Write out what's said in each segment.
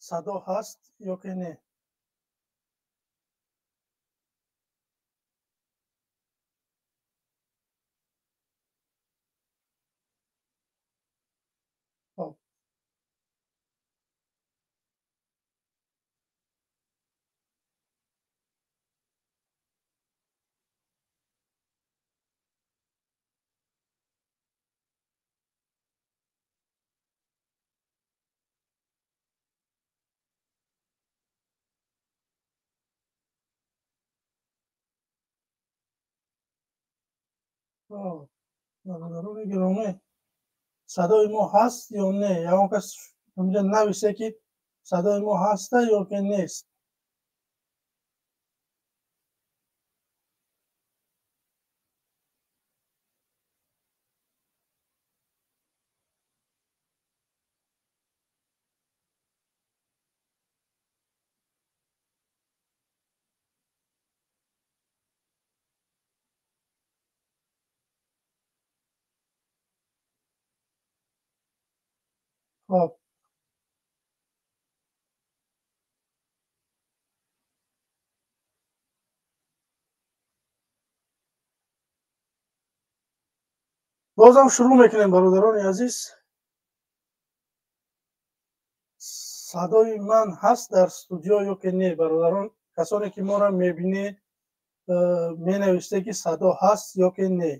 Садо ҳаст ё ки не? Хоб, бародарони гиромӣ, садои мо ҳаст ё не? Ягон кас инҷа нависе, ки садои мо ҳаста ё ки нест. Хоб, бозам шурӯъ мекунем, бародарони азиз. Садои ман ҳаст дар студио ё ки не, бародарон? Касоне ки моро мебинед, менависте, ки садо ҳаст ё ки не.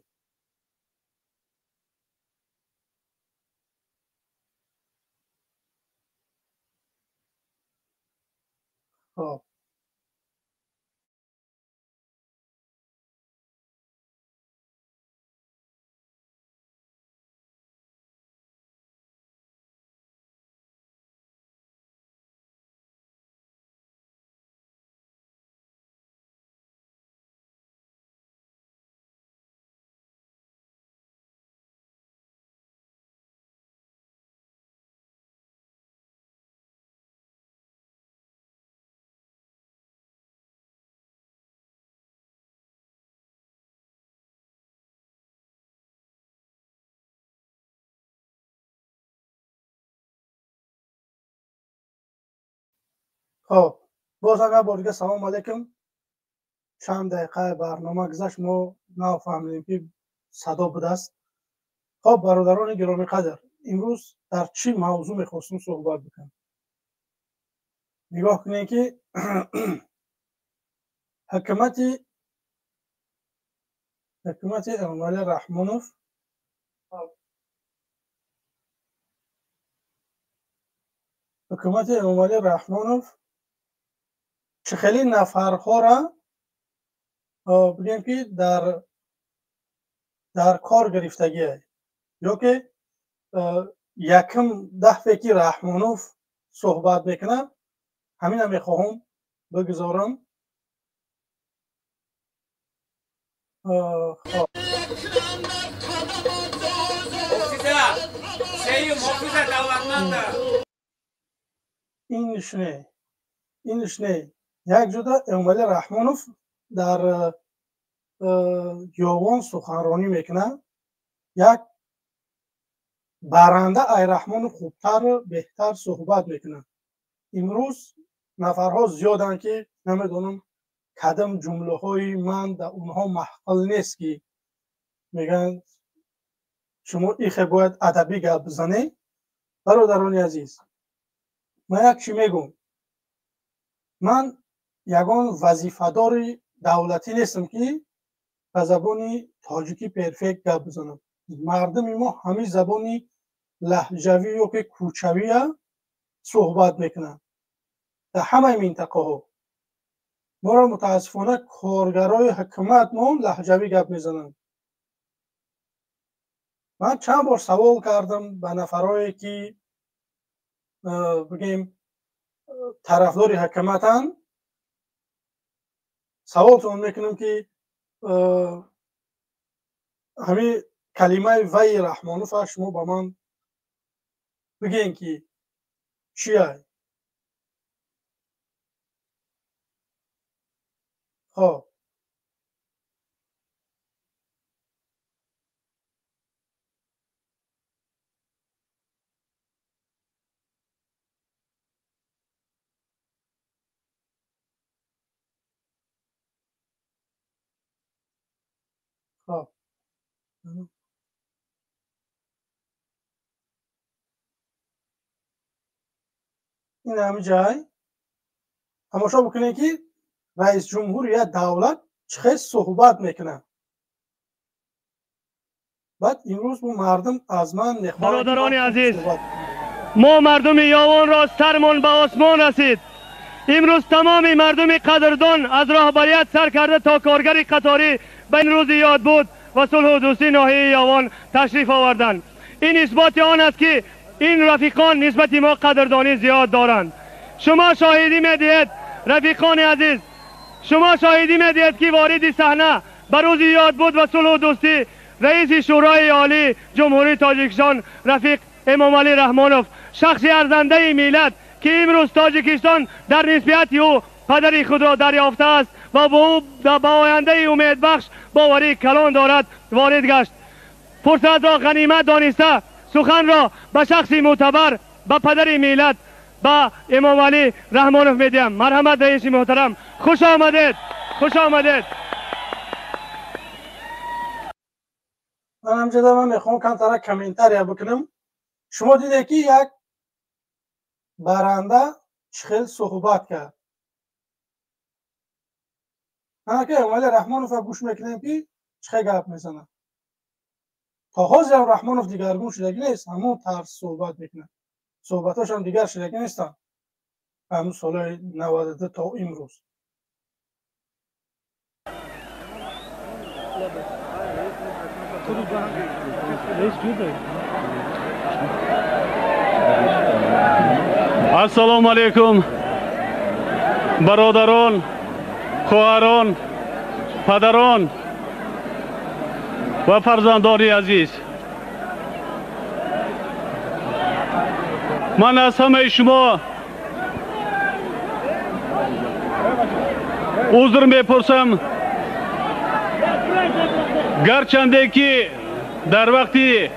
Хоб, хоб, бозам як бор дига салом алейкум. Чанд дақиқа барнома гузашт, мо нафаҳмидем, ки садо будааст. Хоб, бародарони гиромиқадр, имрӯз дар чӣ мавзӯъ мехостем суҳбат бикунем? Нигоҳ кунем, ки ҳукумати Эмомалӣ Раҳмонов ҳукумати Эмомалӣ Раҳмонов чӣ хеле нафарҳоро, бигем, ки дар кор гирифтагие, ё ки якум дафъе ки Раҳмонов суҳбат мекунад, ҳамина мехоҳам бигузорам. Хоб. Инш не, инш не, як ҷуда Эмомалӣ Раҳмонов дар Ёвон суханронӣ мекунад. Як баранда ай Раҳмонов хубтару беҳтар суҳбат мекунад. Имрӯз нафарҳо зиёданд, ки намедонам, кадом ҷумлаҳои ман дар онҳо маҳқил нест, ки мегӯянд, шумо ихе бояд адабӣ гап бизанед. Бародарони азиз, ман як чӣ мегӯм: ман ягон вазифадори давлатӣ нестам, ки ба забони тоҷикӣ перфект гап бизанам. Мардуми мо ҳамин забони лаҳҷавӣ ё ки кӯчавия суҳбат мекунанд дар ҳамаи минтақаҳо. Моро, мутаассифона, коргарои ҳукуматмон лаҳҷавӣ гап мезананд. Ман чанд бор савол кардам ба нафарое, ки, бигем, тарафдори ҳукуматанд. Саволтон мекунам, ки ҳамин калимаи ваи Раҳмонова шумо ба ман бигӯен, ки чия? Хоб. Ин ҳами ҷай тамошо бикунед, ки раис ҷумҳури як давлат чӣ хел суҳбат мекунад. Баъд имрӯз мардум аз ман мехоҳанд. Бародарони азиз, мо мардуми Ёвонро сармон ба осмон расид. Имрӯз тамоми мардуми қадрдон аз роҳбарият сар карда то коргари қаторӣ ба ин рӯзи ёдбуд ва сулҳу дӯстии ноҳияи Ёвон ташриф оварданд. Ин исботи он аст, ки ин рафиқон нисбати мо қадрдонӣ зиёд доранд. Шумо шоҳидӣ медиҳед, рафиқони азиз, шумо шоҳидӣ медиҳед, ки вориди саҳна ба рӯзи ёдбуд ва сулҳу дӯстӣ раиси Шӯрои Олии Ҷумҳурии Тоҷикистон рафиқ Эмомалӣ Раҳмонов, шахси арзандаи миллат, ки имрӯз Тоҷикистон дар нисбияти ӯ падари худро дарёфтааст ва ба ояндаи умедбахш боварии калон дорад, ворид гашт. Фурсатро ғанимат дониста, суханро ба шахси мӯътабар, ба падари миллат, ба Эмомалӣ Раҳмонов медиҳам. Марҳамат, раиси муҳтарам, хуш омадед, хуш омадед. Ман ҳамҷода ман мехоҳам камтара комментария бикунам. Шумо диде, ки як баранда чӣ хел суҳбат кард. Анака Эмомалӣ Раҳмонова гӯш мекунем, ки чӣ хел гап мезанад. То ҳозирам Раҳмонов дигаргун шудагӣ нест, ҳамон тарз суҳбат мекунад. Суҳбатҳошам дигар шудагӣ нестанд ҳамун солҳои 92 то имрӯз. Ассалому алайкум, бародарон, хоҳарон, падарон ва фарзандони азиз. Ман аз ҳамаи шумо узр мепурсам, гарчанде ки дар вақти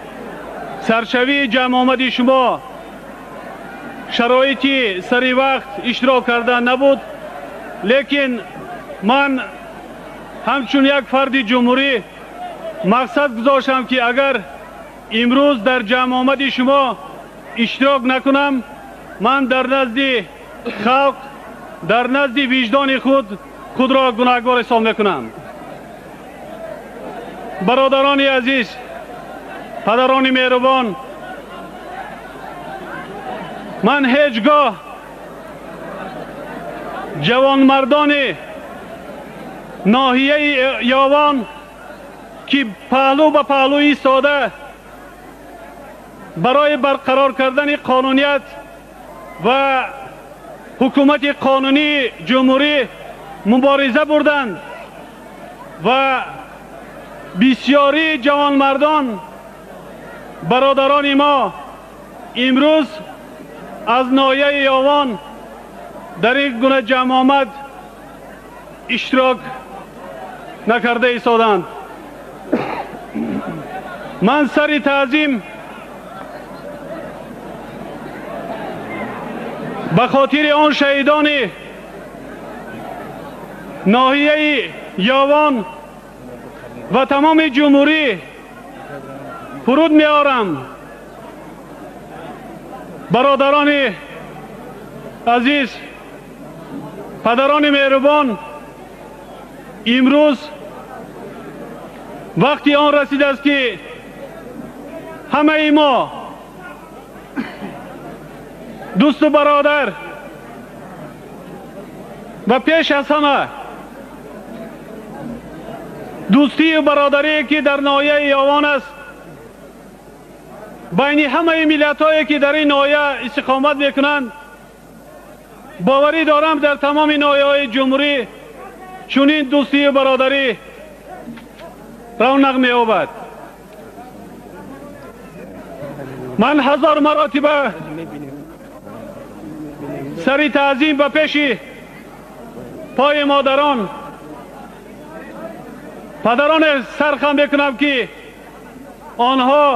саршавии ҷамъомади шумо шароити сари вақт иштирок кардан набуд, лекин ман ҳамчун як фарди ҷумҳурӣ мақсад гузоштам, ки агар имрӯз дар ҷамъомади шумо иштирок накунам, ман дар назди халқ, дар назди виҷдони худ худро гунаҳкор ҳисоб мекунам. Бародарони азиз, падарони меҳрубон, ман ҳеҷ гоҳ ҷавонмардони ноҳияи Ёвон, ки паҳлӯ ба паҳлӯ истода барои барқарор кардани қонуният ва ҳукумати қонунии ҷумҳурӣ мубориза бурданд ва бисёрии ҷавонмардон бародарони мо имрӯз аз ноҳияи Ёвон дар ин гуна ҷамъомад иштирок накарда истоданд. Ман сари таъзим ба хотири он шаҳидони ноҳияи Ёвон ва тамоми ҷумҳурӣ фуруд меорам. Бародарони азиз, падарони меҳрубон, имрӯз вақти он расидааст, ки ҳамаи мо дӯсту бародар ва пеш аз ҳама дӯстию бародарие, ки дар ноҳияи Ёвон аст, байни ҳамаи миллатҳое, ки дар ин ноҳия истиқомат мекунанд, боварӣ дорам, дар тамоми ноҳияҳои ҷумҳурӣ чунин дӯстию бародарӣ равнақ меёбад. Ман ҳазор маротиба сари таъзим ба пеши пои модарон, падароне сархам мекунам, ки онҳо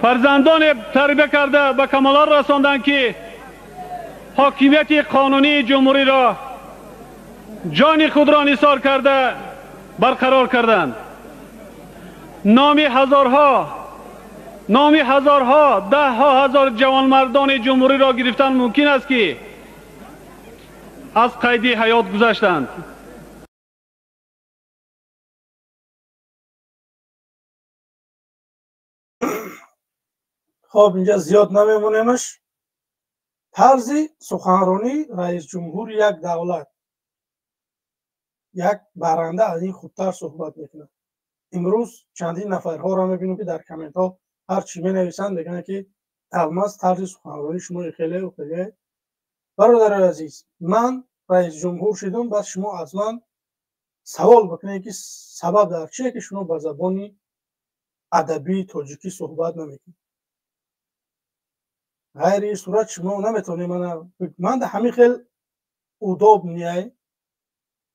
фарзандоне тарбия карда ба камолот расонданд, ки ҳокимияти қонунии ҷумҳуриро ҷони худро нисор карда барқарор карданд. Номи ҳазорҳо, даҳҳо ҳазор ҷавонмардони ҷумҳуриро гирифтан мумкин аст, ки аз қайди ҳаёт гузаштанд. Хоб, инҷа зиёд намемонемаш. Тарзи суханронии раисҷумҳури як давлат, як баранда аз ин хубтар суҳбат мекунад. Имрӯз чандин нафарҳоро мебинем, ки дар комментҳо ҳар чӣ менависанд, мегӯянд, ки Алмаз, тарзи суханронии шумо хеле хеле. Бародарои азиз, ман раисҷумҳур шудам, баъд шумо аз ман савол бикунед, ки сабаб дар чие, ки шумо ба забони адабии тоҷикӣ суҳбат намекунед. Ғайри ин сурат шумо наметавонед. Ман дар ҳамин хел удоб ниай,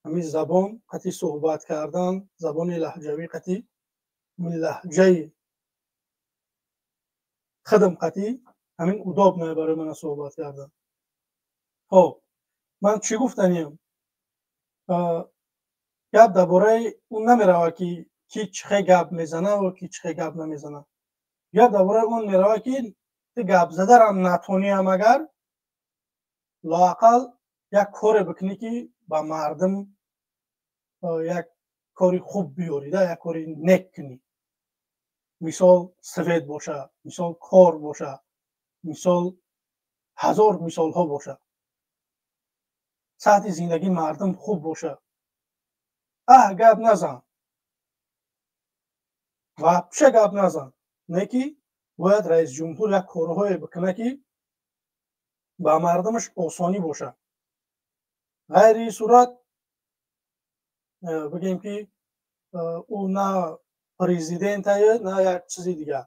ҳамин забон қатъи суҳбат кардан, забони лаҳҷавӣ қатъи, ҳамин лаҳҷаи худам қатъи ҳамин удоб ниай барои мана суҳбат кардан. Хоб, ман чӣ гуфтаниям? Гап дар бораи он намеравад, ки ки чӣ хел гап мезана ва ки чӣ хел гап намезана. Гап дар бораи он меравад, ки ту гап задарам натониям, агар лоақал як коре бикунӣ, ки ба мардум як кори хуб биёрӣ, як кори нек кунӣ. Мисол свет боша, мисол кор боша, мисол ҳазор мисолҳо боша, сатҳи зиндагии мардум хуб боша. Аҳ, гап назан, вообще гап назан, не ки бояд раисҷумҳур як корҳое бикунад, ки ба мардумаш осонӣ бошад. Ғайри ин сурат бигем, ки ӯ на президентае, на як чизи дигар.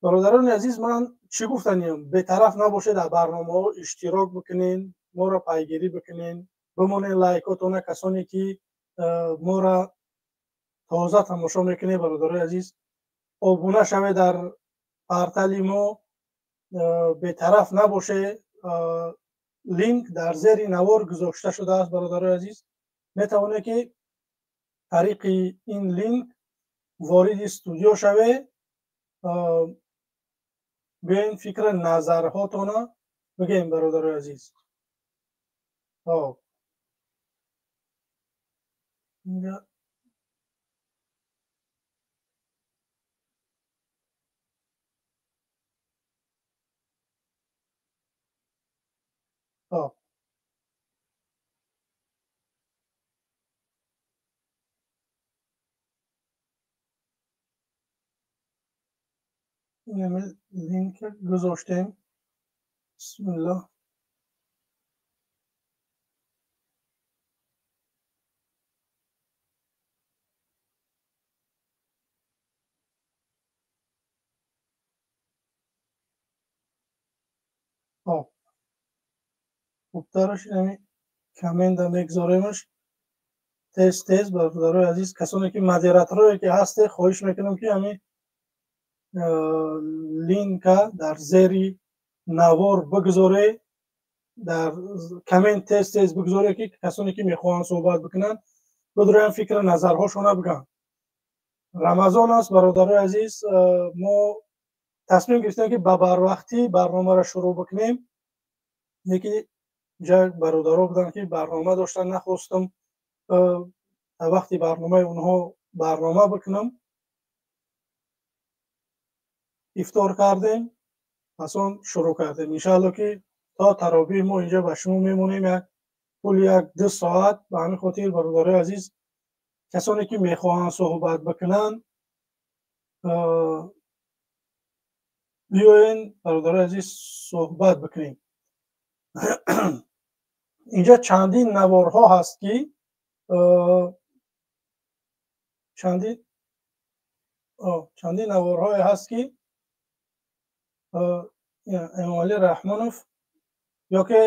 Бародарони азиз, ман чӣ гуфтаниям? Бетараф набошед, дар барномаҳо иштирок бикунен, моро пайгирӣ бикунен, бимонен лайкотона. Касоне ки моро тоза тамошо мекунед, бародарои азиз, обуна шавед дар портали мо, бетараф набошед. Линк дар зери навор гузошта шудааст, бародарои азиз, метавонед, ки тариқи ин линк вориди студио шавед, биёен фикри назарҳотона бигӯем, бародарои азиз. Хоб, инҷа хоб, инами линк гузоштем. Бисмиллоҳ. Хоб, хубтараш инами коммента мегзоремаш тез тез. Бародарои азиз, касоне ки модераторое ки ҳастед, хоҳиш мекунам, ки ҳамин линка дар зери навор бигзоре, дар коммент тез тез бигзоре, ки касоне ки мехоҳанд суҳбат бикунанд, бидуранд, фикри назарҳошона бигӯянд. Рамазон аст, бародарои азиз, мо тасмим гирифтем, ки ба барвақтӣ барномаро шурӯъ бикунем, лекин ҷа бародаро буданд, ки барнома доштанд, нахостам дар вақти барномаи онҳо барнома бикунам. Ифтор кардем, пас он шурӯъ кардем. Иншаалло, ки то таробиҳ мо инҷа ба шумо мемонем як пули 1-2 соат. Ба ҳамин хотир, бародарои азиз, касоне ки мехоҳанд суҳбат бикунанд, биёен, бародарои азиз, суҳбат бикунем. Инҷа чандин наворҳо ҳаст, ки чандин наворҳое ҳаст, ки Эмомалӣ Раҳмонов ёке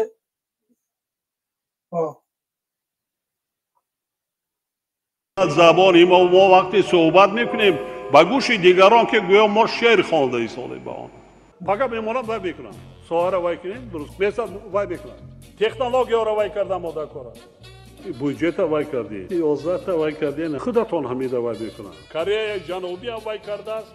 забони мо вақте суҳбат мекунем, ба гӯши дигарон ки гӯё мо шеър хонда истодем, ба он фақат мемонад, вай мекунанд, соҳаро вай кунем, дуруст месад, вай мекунанд, технологияро вай кардан мо дар кор аст. Буҷета вай кардӣ, 11та вай кардӣ, худатон ҳамида вай мекунанд. Кореяи Ҷанубӣ ҳам вай кардааст.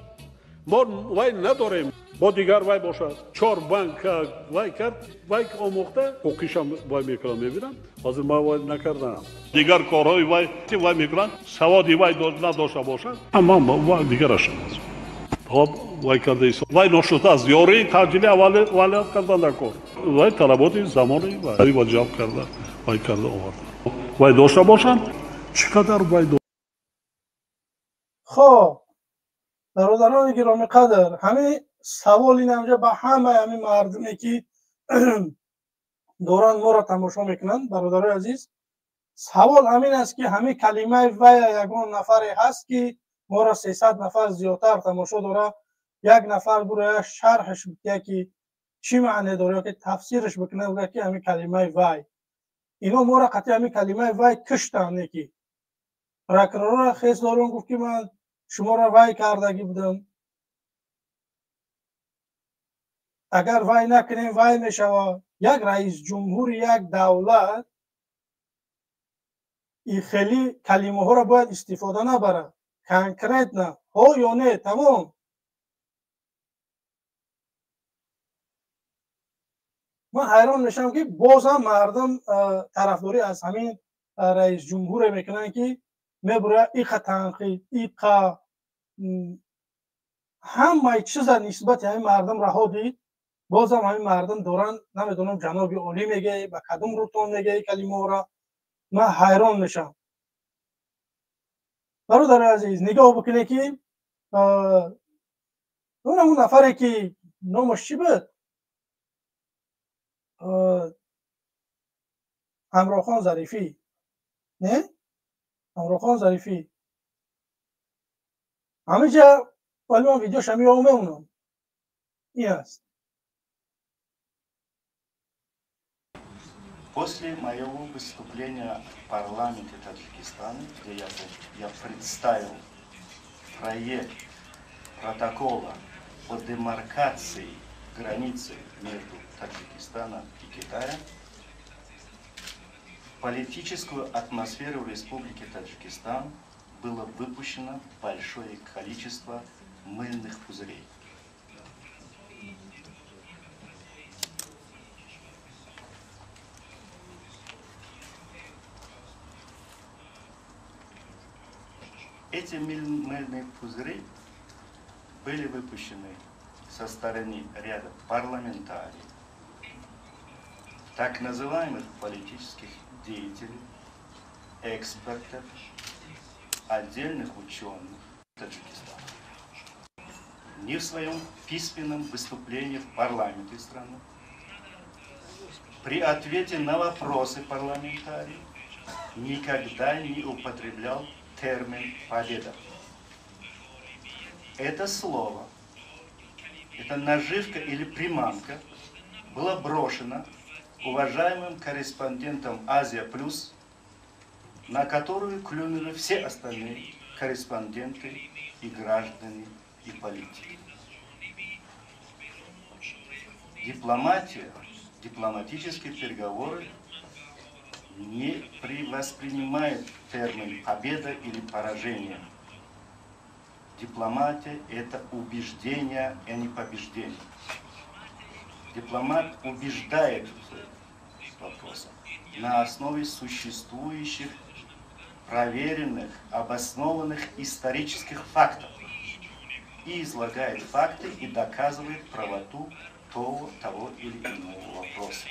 Мо вай надорем, бо дигар вай бошад. 4 банк вай кард, вай омӯхта, ҳуқуқишам вай мекунам, мебинам. Ҳозир ман вай накардам. Дигар корҳои вай вай мекунанд, саводи вай надошта бошад, ман вай дигараш аст. Хоб вай карда ист. Вай ношуда аст. Ёрии таъҷили аввалият кардан дар кор. Вай талаботи замони вай ва ҷалб карда, вай карда оварда. Вай дошта бошанд, чӣ қадар вай. Хоб, бародарони гиромиқадр, ҳамин савол ин ҳамҷа ба ҳамаи ҳамин мардуме ки доранд моро тамошо мекунанд, бародарои азиз, савол ҳамин аст ки ҳамин калимаи вая ягон нафаре ҳаст ки моро 300 нафар зиёдтар тамошо дора, як нафар буроя шарҳаш бикунад ки чӣ маъне дора, ё ки тафсираш бикунад, бигӯяд ки ҳамин калимаи вай. Ино моро қатъи ҳамин калимаи вай куштанд, не ки прокурорро хес дорон гуфт ки ман шуморо вай кардагӣ будам. Агар вай накунем вай мешавад. Як раис ҷумҳури як давлат и хеле калимаҳоро бояд истифода набарад. Конкретно ҳо ё не, тамом. Ман ҳайрон мешавам ки боз ҳам мардум тарафдорӣ аз ҳамин раис ҷумҳуре мекунанд ки мебурад иқа танқид, иқа ҳамаи чиза нисбати ҳамин мардум раҳо дид. Бозам ҳамин мардум доранд, намедонам ҷаноби олӣ мегӯяй, ба кадом рутон мегӯяй калимаҳоро. Ман ҳайрон мешавам. Бародари азиз, нигоҳ бикунед ки он ҳамон нафаре ки номаш чӣ буд? Ҳамроҳхон Зарифӣ. Не? Ҳамроҳхон Зарифӣ. Ҳаминҷа вале ман видеош ҳамин ё мемонам. Ин аст. После моего выступления в парламенте Таджикистана, где я представил проект протокола о демаркации границы между Таджикистаном и Китаем, в политическую атмосферу Республики Таджикистан было выпущено большое количество мыльных пузырей. Эти мыльные пузыри были выпущены со стороны ряда парламентариев, так называемых политических деятелей, экспертов, отдельных ученых Таджикистана. Ни в своем письменном выступлении в парламенте страны, при ответе на вопросы парламентариев никогда не употреблял термин «победа». Это слово, эта наживка или приманка была брошена уважаемым корреспондентом «Азия Плюс», на которую клюнули все остальные корреспонденты и граждане, и политики. Дипломатия, дипломатические переговоры не воспринимает термин «победа» или «поражение». Дипломатия – это убеждение, а не побеждение. Дипломат убеждает в вопросах на основе существующих, проверенных, обоснованных исторических фактов и излагает факты и доказывает правоту того или иного вопроса.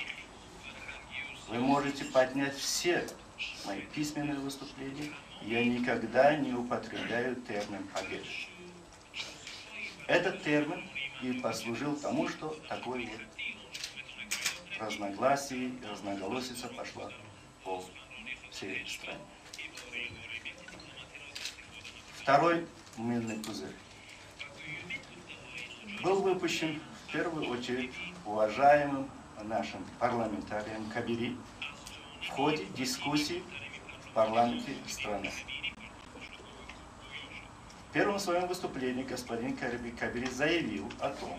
Вы можете поднять все мои письменные выступления, я никогда не употребляю термин «победа». Этот термин и послужил тому, что такое вот разногласие и разноголосица пошла по всей стране. Второй мыльный пузырь был выпущен в первую очередь уважаемым нашим парламентарием Кабири в ходе дискуссий в парламенте страны. В первом своем выступлении господин Кабири заявил о том,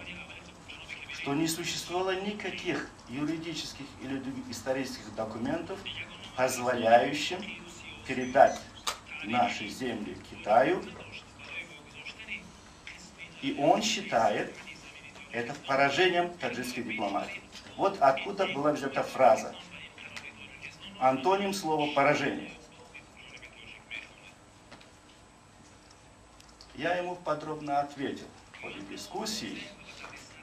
что не существовало никаких юридических или исторических документов, позволяющем передать наши земли Китаю. И он считает это поражением таджикской дипломатии. Вот откуда была взята фраза. Антоним слова «поражение». Я ему подробно ответил в ходе дискуссии,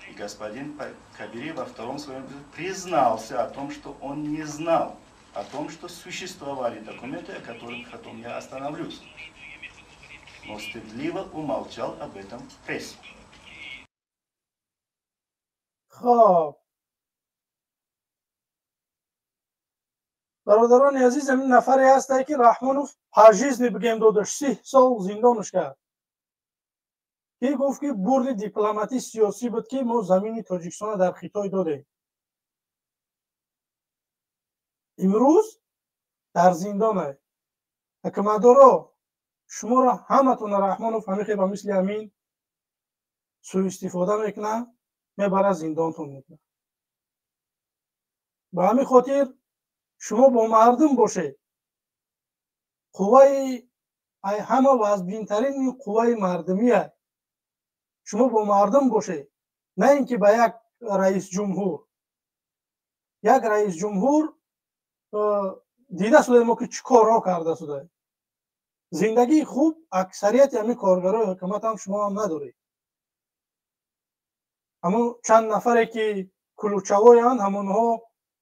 и господин Кабири во втором своем признался о том, что он не знал о том, что существовали документы, о которых потом я остановлюсь. Но стыдливо умолчал об этом в прессе. Хоб. Бародарони азиз, ҳамин нафаре ҳастае, ки Раҳмонов пожизненно бигем додаш, 30 сол зиндонаш кард, ки гуфт, ки бурди дипломатӣ сиёсӣ буд, ки мо замини Тоҷикистонро дар Хитой додем. Имрӯз дар зиндонае. Ҳукуматдоро, шуморо ҳаматона Раҳмонов ҳамихе ба мисли ҳамин сӯистифода мекунад, мебарад, зиндонтон мекунад. Ба ҳамин хотир шумо бо мардум бошед. Қувваи ай ҳама вазбинтарин ин қувваи мардумия. Шумо бо мардум бошед, на ин ки ба як раисҷумҳур. Як раисҷумҳур дида шудаем мо, ки чӣ корҳо карда шуда. Зиндагии хуб аксарияти ҳамин коргарои ҳукумат ҳам, шумо ҳам надоред. Ҳамон чанд нафаре, ки ключевой анд, ҳамонҳо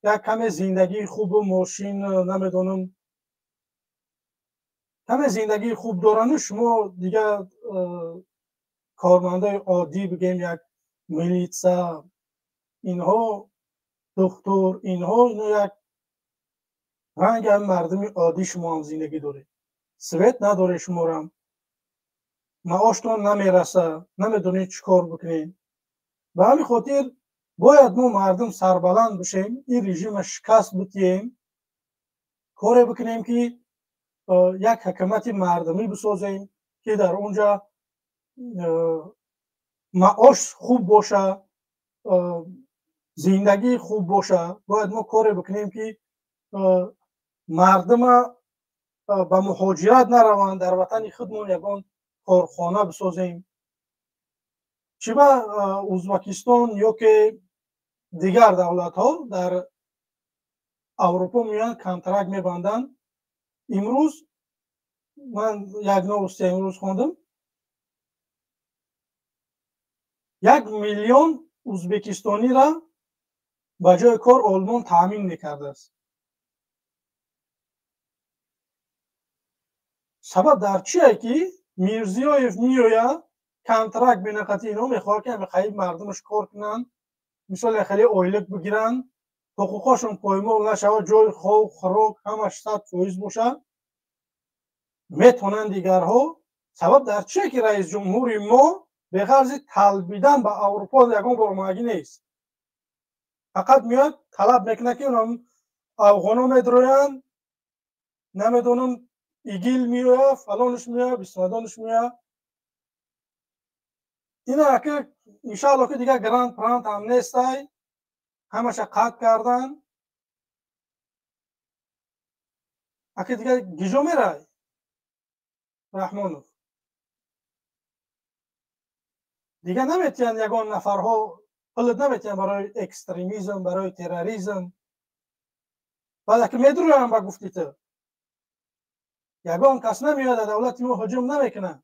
як каме зиндагии хубу мошин, намедонам, каме зиндагии хуб дорану шумо дигар кормандои оддӣ, бигем, як милитса, инҳо, духтур, инҳо, ино як ранги ҳами мардуми оддӣ. Шумо ҳам зиндагӣ доред, свет надоред, шуморам маоштон намераса, намедонед чӣ кор бикунед. Ба ҳамин хотир бояд мо мардум сарбаланд бишем, ин режима шикаст битиҳем, коре бикунем, ки як ҳукумати мардумӣ бисозем, ки дар онҷа маош хуб боша, зиндагӣ хуб боша. Бояд мо коре бикунем, ки мардума ба муҳоҷират нараванд, дар ватани худмон ягон корхона бисозем. Чӣ ба Ӯзбекистон ё ки дигар давлатҳо дар Аврупо меоянд, контракт мебанданд? Имрӯз ман як новости имрӯз хондам: 1 миллион ӯзбекистонира ба ҷои кор Олмон таъмин мекардааст. Сабаб дар чие, ки Мирзиёев меояд, контракт бенақати ино мехоҳад, ки ҳамихаи мардумаш кор кунанд, мисол, хеле ойлик бигиранд, ҳуқуқҳошон поймол нашавад, ҷои хоб, хӯрок, ҳамаш 100% бошад, метавонанд дигарҳо. Сабаб дар чие, ки раисҷумҳури мо беғарзи талбидан ба Аврупо ягон бор омадагӣ нест? Фақат меояд, талаб мекунад, ки афғоно медроянд, намедонам, ИГИЛ меояд, фалонш меояд, бисмадонш меояд. Ина ака, иншаалло, ки дигар грант прант ҳам нестай, ҳамаша қатъ кардан. Ака, дигар гиҷо мерай Раҳмонов? Дигар наметиҳанд, ягон нафарҳо пулат наметиҳанд барои экстремизм, барои терроризм. Баъд ака медурӯянд, ба гуфти ту ягон кас намеояд, дар давлати мо ҳуҷум намекунад.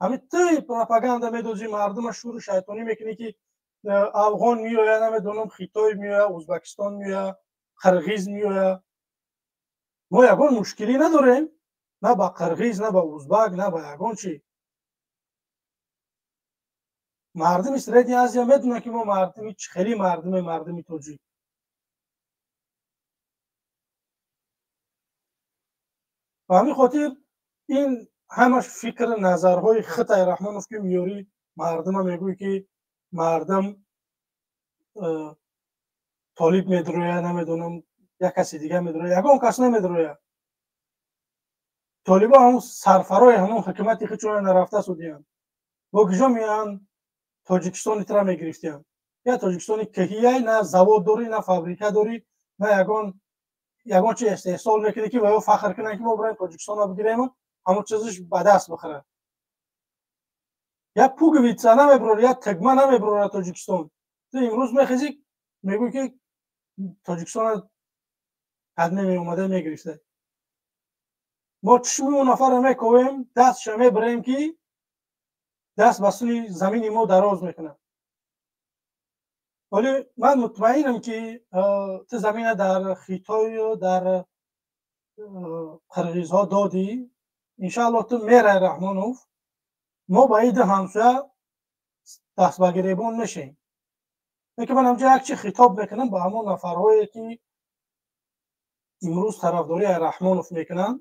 Ҳамин туи пропаганда медозӣ, мардума шӯру шайтонӣ мекунӣ, ки афғон меояд, намедонам, Хитой меояд, Ӯзбекистон меояд, қирғиз меояд. Мо ягон мушкилӣ надорем на ба қирғиз, на ба узбак, на ба ягон чи. Мардуми Средняя Азия медонад, ки мо мардуми хеле мардуме, мардуми тоҷик. Ба ҳамин хотир ин ҳамаш фикр назарҳои хитай Раҳмонов, ки меёрӣ, мардума мегӯй, ки мардум толиб медрояд, намедонам, як каси дига медрояд. Ягон кас намедрояд. Толибо ҳамун сарфарои ҳамун ҳукумати худшона нарафта судиянд. Бо киҷо меоянд, Тоҷикистони тра мегирифтиянд? Я Тоҷикистони киҳияй, на завод дорӣ, на фабрика дорӣ, на ягон ягон чи истеҳсол мекунӣ, ки ва ё фахр кунанд, ки мо бираем Тоҷикистонро бигирем, ҳамон чизаш ба даст бихӯрад. Як пуговица намебурад, як тигма намебурад Тоҷикистон. Ту имрӯз мехезӣ, мегӯӣ, ки Тоҷикистонро ҳадме меомада мегирифта. Мо чишми он нафарро мековем, дастша мебарем, ки даст ба сӯи замини мо дароз мекунад. Вале ман мутмаинам, ки ту замина дар Хитою дар қирғизҳо додӣ. Иншааллоҳ, ту мерай, Раҳмонов, мо ба иди ҳамсоя даст ба гиребон мешем. Лекин ман ҳамҷо як чи хитоб мекунам ба ҳамон нафарҳое, ки имрӯз тарафдории Раҳмонов мекунанд.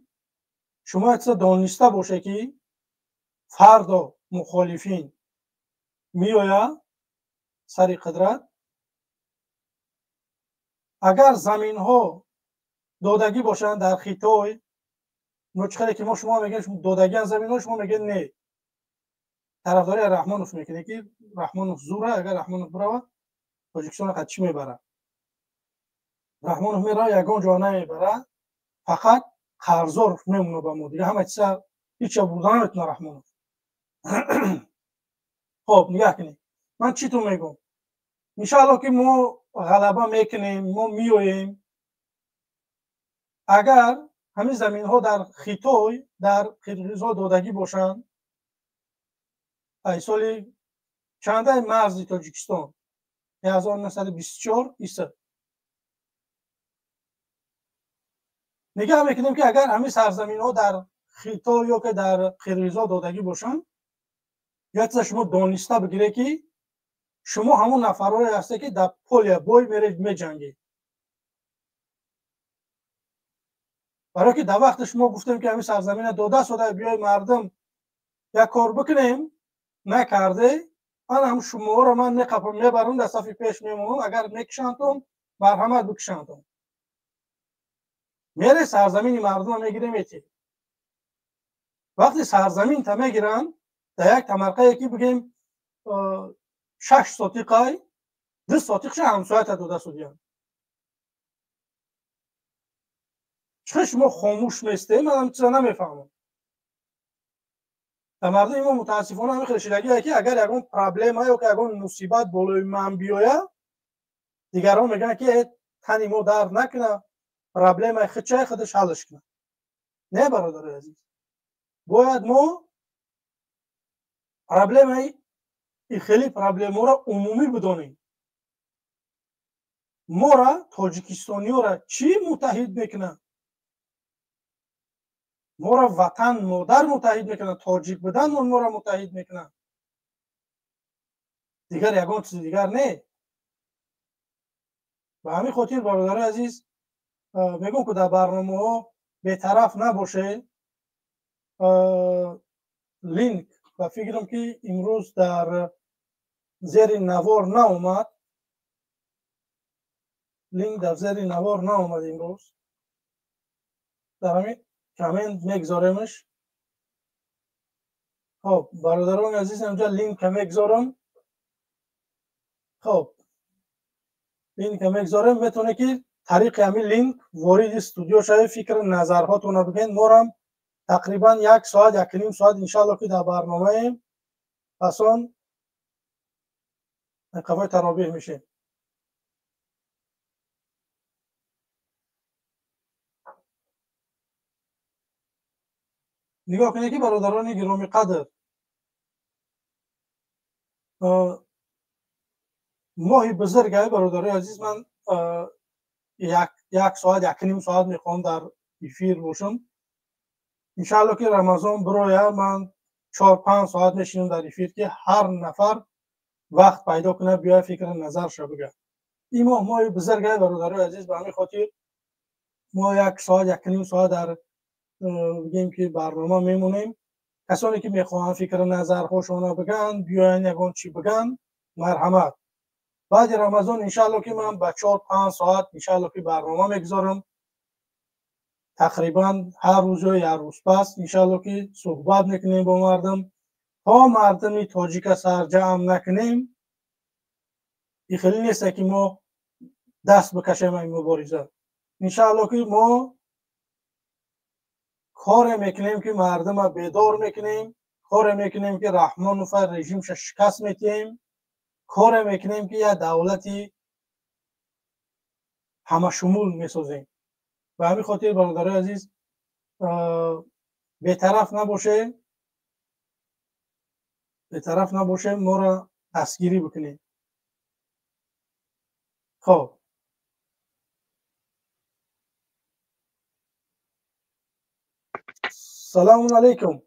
Шумо як чиза дониста боше, ки фардо мухолифин меояд сари қудрат. Агар заминҳо додагӣ бошанд дар Хитой, мо чӣ хеле ки мо шумо мегӯем, додагиан заминҳо, шумо мегӯед не, тарафдории Раҳмонов мекунед, ки Раҳмонов зура. Агар Раҳмонов биравад, Тоҷикистонро қад чӣ мебарад? Раҳмонов меравад, ягон ҷо намебарад, фақат қарздор мемонад ба мо. Дига ҳама чиза ҳеҷ бурда наметавонад Раҳмонов. Хоб, нигаҳ кунед, ман чӣ ту мегӯм. Иншааллоҳ, ки мо ғалаба мекунем, мо меоем. Агар ҳамин заминҳо дар Хитой, дар қирғизҳо додагӣ бошанд, ай соли чандаи марзи Тоҷикистон, 1924 иса нигаҳ мекунем, ки агар ҳамин сарзаминҳо дар Хитой ё ки дар қирғизҳо додагӣ бошанд, як чиза шумо дониста бигиред, ки шумо ҳамон нафарҳое ҳастед, ки дар поле бой меҷангед. Барое ки дар вақте шумо гуфтем, ки ҳамин сарзамина дода сода, биёй мардум як кор бикунем, накарде. Ман ҳам шуморо ман меқапам, мебарам, дар сафи пеш мемонам. Агар мекушандтон, марҳамат, бикушандтон. Мере, сарзамини мардума мегире, метӣ. Вақте сарзаминта мегиранд дар як тамарқае, ки бигем 6 сотиқай, 2 сотиқша ҳамсоята дода судиянд, чӣ шумо хомӯш местем? Ман ҳам чиза намефаҳмам. Дар мардуми мо мутаассифона ҳамин хел шидагие, ки агар ягон проблема ё ки ягон мусибат болои ман биёяд, дигарон мегӯянд, ки тани мо дард накунад, проблемаи худчаи худаш ҳаллш кунад. Не, бародарои азиз, бояд мо проблемаи хеле проблемаро умумӣ бидонем. Мора, тоҷикистониёра, чӣ муттаҳид мекунад? Моро ватан модар муттаҳид мекунад, тоҷик будан моро муттаҳид мекунад, дигар ягон чизи дигар не. Ба ҳамин хотир, бародарои азиз, мегӯм, ки дар барномаҳо бетараф набошед. Линк ба фикрам, ки имрӯз дар зери навор наомад. Линк дар зери навор наомад имрӯз. Дар ҳамин коммент мегзоремаш. Хоб, бародарони азиз, инҷа линка мегзорам. Хоб, линка мегзорем, метавонед, ки тариқи ҳамин линк вориди студио шавед, фикри назарҳотонро бигӯед. Морам тақрибан як соат, 1.5 соат, иншаалло, ки дар барномаем. Пас он қафои таробеҳ мешем. Нигоҳ кунед, ки бародарони гиромиқадр, моҳи бузургай. Бародарои азиз, ман як соат, 1.5 соат мехоҳам дар эфир бошам. Иншаалло, ки Рамазон бироя, ман 4-5 соат мешинам дар эфир, ки ҳар нафар вақт пайдо кунад, биёя, фикри назарша бигӯяд. Ин моҳ моҳи бузургай, бародарои азиз. Ба ҳамин хотир мо як соат, 1.5 соат дар бигем, ки барнома мемонем. Касоне ки мехоҳанд фикри назарҳошонро бигӯянд, биёянд, ягон чӣ бигӯянд, марҳамат. Баъди Рамазон, иншаалло, ки ман ба 4-5 соат, иншаалло, ки барнома мегузорам. Тақрибан ҳар рӯз ё як рӯз пас, иншаалло, ки суҳбат мекунем бо мардум. То мардуми тоҷика сарҷамъ накунем, и хеле несте, ки мо даст бикашем ин мубориза. Иншаалло ки мо коре мекунем ки мардума бедор мекунем, коре мекунем ки Раҳмонова режимша шикаст метиҳем, коре мекунем ки як давлати ҳамашумул месозем. Ба ҳамин хотир, бародарои азиз, бетараф набошем, бетараф набошем, моро дастгирӣ бикунем. Хоб, салому алайкум.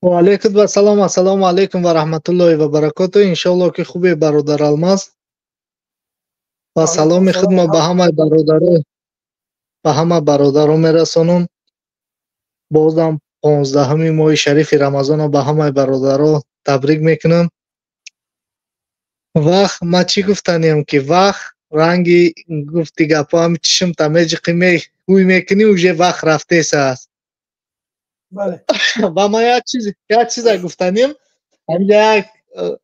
Ва алайкум ассалом. Ассалому алайкум ва раҳматуллоҳи ва баракоту. Иншоалло ки хубе, бародар Алмаз, ва саломи худма ба ҳамаи бародаро, ба ҳама бародаро мерасонам. Бозам 15-уми моҳи шарифи Рамазонро ба ҳамаи бародаро табрик мекунам. Вақт ма чӣ гуфтаниям, ки вақт ранги гуфти гапҳо, ҳами чишм та меҷиқи, ҳуй мекунӣ, уже вақт рафтеса аст. Ва ман як чиза гуфтанем,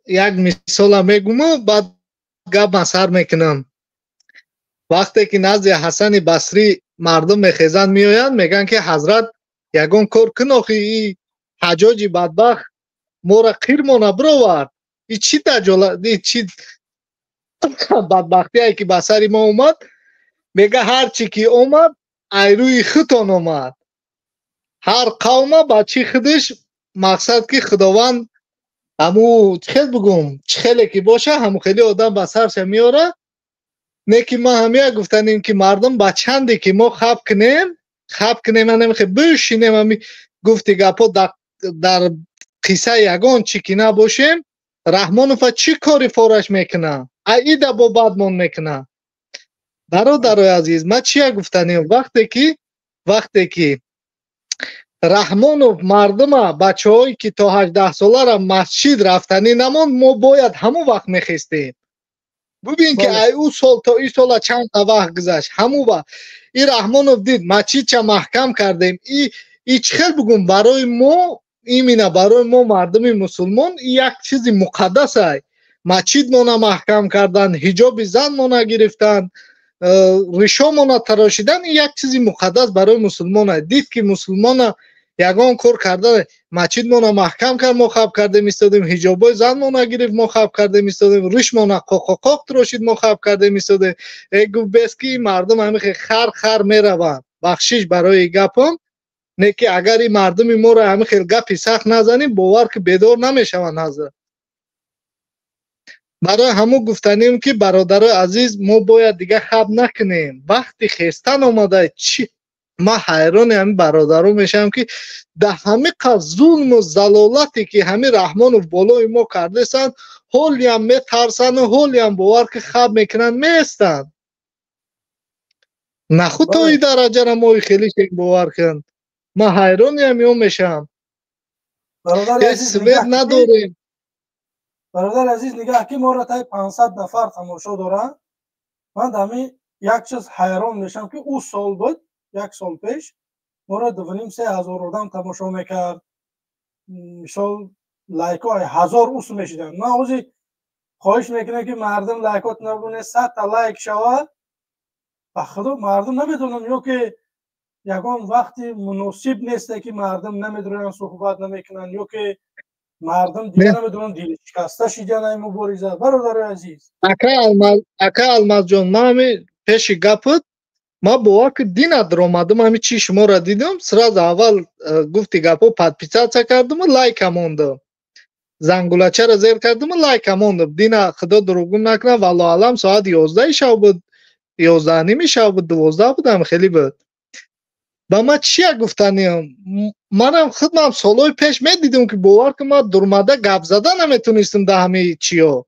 як мисола мегуму, баъд гап сар мекунам. Вақте ки назди Ҳасани Басрӣ мардум мехезанд, меоянд, мегӯянд ки ҳазрат, ягон кор кун, охи и ҳаҷоҷи бадбахт моро қирмона бировард, и чӣ даҷола, и чӣ бадбахтие ки ба сари мо омад. Мега, ҳар чӣ ки омад, ай рӯи худтон омад. Ҳар қавма ба чӣ худаш мақсад, ки Худованд ҳаму чӣ хел бугум, чӣ хеле ки боша, ҳаму хеле одам ба сарша меора. Не ки ман ҳамия гуфтанем, ки мардум ба чанде ки мо хаб кунем, хаб кунем, анамихе бишинем, ҳами гуфти гапҳо, дар қисса ягон чӣ ки набошем, Раҳмонова чӣ кори фораш мекуна, аида бо бадмон мекуна. Бародарои азиз, ман чия гуфтанем, вақте ки Раҳмонов мардума, бачаҳое ки то 18-солара масҷид рафтанӣ намонд, мо бояд ҳамон вақт мехестем. Бубин ки ай ӯ сол то ин сола чанд вақт гузашт. Ҳамон вақт и Раҳмонов дид, масҷидча маҳкам кардем. И чӣ хел бугум, барои мо, именно барои мо мардуми мусулмон, як чизи муқаддас ай. Масҷидмона маҳкам кардан, ҳиҷоби занмона гирифтан, ришомона тарошидан, як чизи муқаддас барои мусулмон ай. Дид ки мусулмона ягон кор карда, масҷидмона маҳкам кард, мо хаб кардем истодем, ҳиҷобҳои занмона гирифт, мо хаб кардем истодем, ришмона қоқоқоқ тирошид, мо хаб кардем истодем. Гуфт, бес ки мардум ҳамихе хар хар мераванд. Бахшиш барои гапом, не ки агар ин мардуми моро ҳамин хел гапи сахт назанем, бовар ки бедор намешаванд, ҳазрат. Барои ҳамун гуфтанем, ки бародарои азиз, мо бояд дига хаб накунем, вақти хестан омада. Чи ман ҳайрони ҳамин бародаро мешавам, ки дар ҳамин қад зулму залолате ки ҳамин Раҳмонов болои мо кардесанд, ҳолиам метарсану ҳолиам, бовар ки, хаб мекунанд, меестанд. Нахуд то ин дараҷара мои хеле шек, бовар кун, ман ҳайрони ҳамиҳо мешавам. Ҳеҷ свет надорем. Бародари азиз, нигаҳ ки моро таи 500 нафар тамошо доранд. Ман дар як чиз ҳайрон мешавам, ки ӯ сол буд, як сол пеш моро 2,5-3 ҳазор одам тамошо мекард, мисол, лайкҳо 1000 ус мешиданд. Ман ҳозир хоҳиш мекунам, ки мардум лайкот набуне, 100-та лайк шавад. Ба худо, мардум намедонам, ё ки ягон вақти муносиб несте, ки мардум намедонанд, суҳбат намекунанд, ё ки мардум дига намедонанд, дилшикаста шидан ай мубориза. Бародарои азиз, ака Алмазҷон, ман ҳами пеши гапат, ман бовар ки дина даромадам, ҳами чи шуморо дидам, сразу аввал гуфти гапҳо, подписаться кардаму лайка мондам, зангулачаро зер кардаму лайка мондам. Дина, худо дурӯғгум накунам, валлоҳу алам, соати 11-и шав буд, 11:30-и шав буд, 12 будам, хеле буд. Ба ман чия гуфтаниям, манам худмам солҳои пеш медидам, ки бовар ки, ман дурмада гап зада наметонистам дар ҳамаи чиё.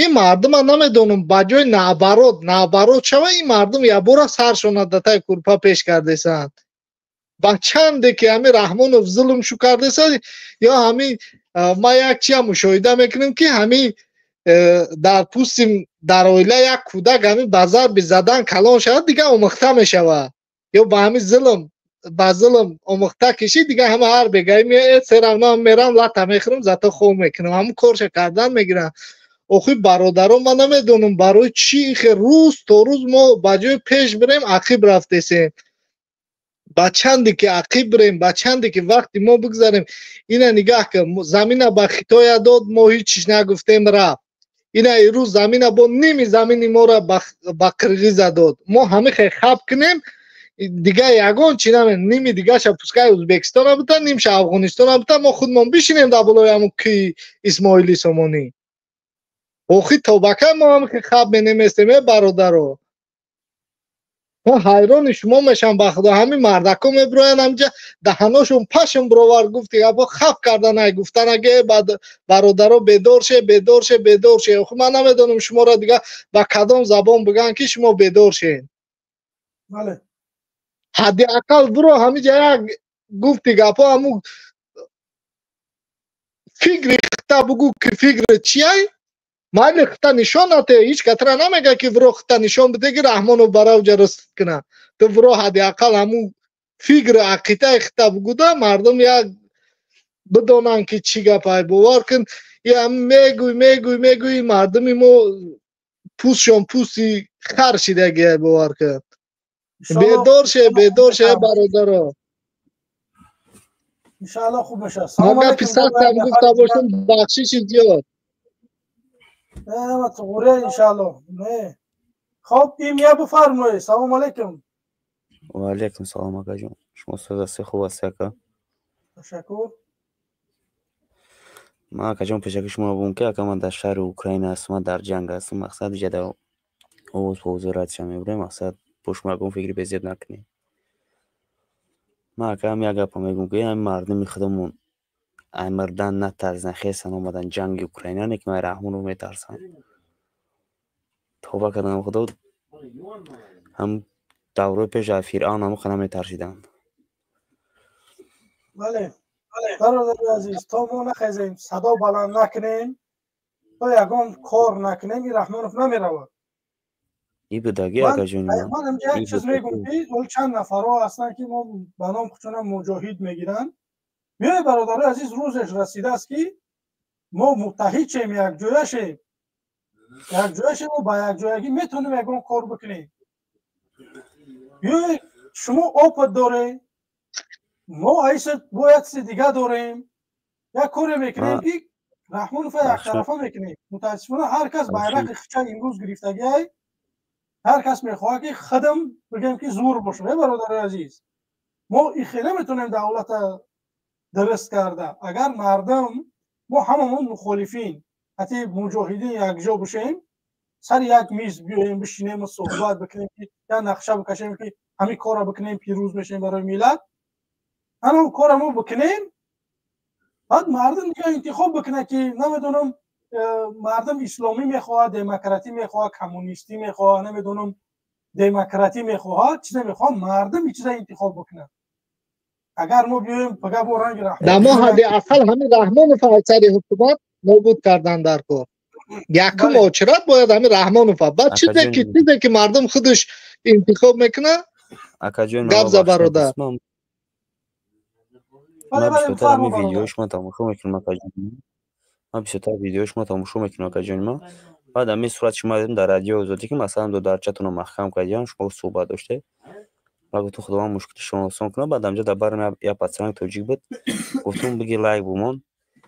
Ин мардума намедонам, ба ҷои наоборот шава, ин мардум якбора саршона датай курпа пеш кардесанд. Ба чанде ки ҳамин Раҳмонов зулм шу кардеса, ё ҳамин ман як чия мушоҳида мекунем, ки ҳамин дар пӯсти дар оила як кӯдак ҳамин ба зарби задан калон шавад, дига омӯхта мешавад, ё ба ҳамин зулм, ба зулм омӯхта кишид, дига ҳама ҳар бегаи меояд, серавно мерам, лата мехӯрам, зато хоб мекунам, ҳамун корша кардан мегирам. Охи бародарон, ман намедонам барои чӣ ихе рӯз то рӯз мо ба ҷои пеш бирем, ақиб рафтесем. Ба чанде ки ақиб бирем, ба чанде ки вақти мо бигзарем, ина нигаҳ кун, замина ба Хитоя дод, мо ҳеҷ нагуфтем, рафт. Ина ирӯз замина бо ними замини моро ба Қирғиза дод. Мо ҳамихе хаб кунем, дига ягон чи наме, ними дигаша пускай Ӯзбекистона бита, нимша Афғонистона бита, мо худмон бишинем дар болои ҳамун кӯи Исмоили Сомонӣ. Охи то ба кай мо ҳамихе хаб менеместем, э бародаро? Мо ҳайрони шумо мешам, ба худо. Ҳамин мардако мебироянд ҳамҷа, даҳаношон пашм бировар, гуфти гапо хаб карданай, гуфтанаге бародаро, бедор ше, бедор ше, бедор ше. Охи ман намедонам шуморо дига ба кадом забон бигӯям, ки шумо бедор шен. Ҳадди ақал биро ҳамиҷа як, гуфти гапо, ҳамун фикри хита бугӯ, ки фикри чияй. Майли, хита нишон нате, ҳеҷ катра намега, ки вро хита нишон биде, ки Раҳмонов баравҷа рост куна. Ту вро ҳадди ақал ҳамун фикри ақидаи хита бугӯда, мардум як бидонанд, ки чӣ гапай. Бовар кун, мегӯй, мегӯй, мегӯй, мардуми мо пӯстшон пӯсти хар шидагиай. Бовар кун, бедор ше, бедор ше, бародаро. Иншаалло, хуб мешавад. Ага писатам гуфта бошам, бахшиши зиёд. Не, иншаалло, не. Хоб, имя бифармоед. Салому алайкум. Ва алайкум салом, акаҷон. Шумо соз ҳастед, хуб ҳастед, ака? Ташаккур. Ман, акаҷон, пешаки шумо бум, ки ака, ман дар шаҳри Украина ҳастам, ман дар ҷанг ҳастам. Мақсад, иҷа дар овоз ба овози радша мебурем. Мақсад, бо шумо ягон фикри безеб накунем. Ман, ака, ҳам як гапа мегӯм, ки ҳами мардуми худамон ай мурдан натарзан, хесан омадан ҷанги Украина, не ки ман Раҳмонов метарсам. Тавба кардам, худо, ҳам даврои пеш аз Фиръавн ҳамоқа наметарсиданд. Бале, бародари азиз, то мо нахезем, садо баланд накунем, то ягон кор накунем, ин Раҳмонов намеравад. И будаги, акаҷони. Ман инҷа як чиз мегӯм, ки ҳол чанд нафарҳо ҳастанд, ки мо ба ном худшонам муҷоҳид мегиранд. Биёед, бародарои азиз, рӯзеш расидааст, ки мо муттаҳид шем, якҷоя шем, якҷоя шем ва ба якҷоягӣ метавонем ягон кор бикунем. Биёед, шумо опыт доред, мо айса бояд чизи дига дорем, як коре мекунем, ки Раҳмонова яктарафа мекунем. Мутаассифона, ҳар кас байрақи хича имрӯз гирифтагиай, ҳар кас мехоҳад, ки худам бигем, ки зур бошем. Э бародарои азиз, мо ихе наметавонем давлата дуруст карда, агар мардум мо ҳамамон мухолифин ҳатти муҷоҳидин якҷо бошем, сари як миз биёем, бишинему суҳбат бикунем, ки як нақша бикашем, ки ҳамин корро бикунем, пирӯз мешем барои миллат. Ҳамон корро мо бикунем, баъд мардум дига интихоб бикунад, ки намедонам, мардум исломӣ мехоҳад, демократӣ мехоҳад, коммунистӣ мехоҳад, намедонам, демократӣ мехоҳад, чизе мехоҳад, мардум ин чиза интихоб бикунад. Агар мо биёем пага бо ранги Дамо ҳадди ақал ҳамин Раҳмонов сари ҳукумат нобуд кардан дар кор. Якум очерат бояд ҳамин Раҳмонов, баъд чизе ки мардум худаш интихоб мекунад. Гап за, бародар. Ман бисёртар ҳамин видеои шумо тамошо мекунам, акаҷон. Ман бисёртар видеои шумо тамошо мекунам, акаҷони ман. Баъд ҳамин сурати шумо дидам дар Радиои Озодӣ, ки масалан додарчатонро маҳкам кардиям, шумо суҳбат доштед, ва гуфтум, худованд мушкили шумо осон кунад. Баъд ҳамҷо дар барам як пацанак тоҷик буд, гуфтум, биги лайк бумон.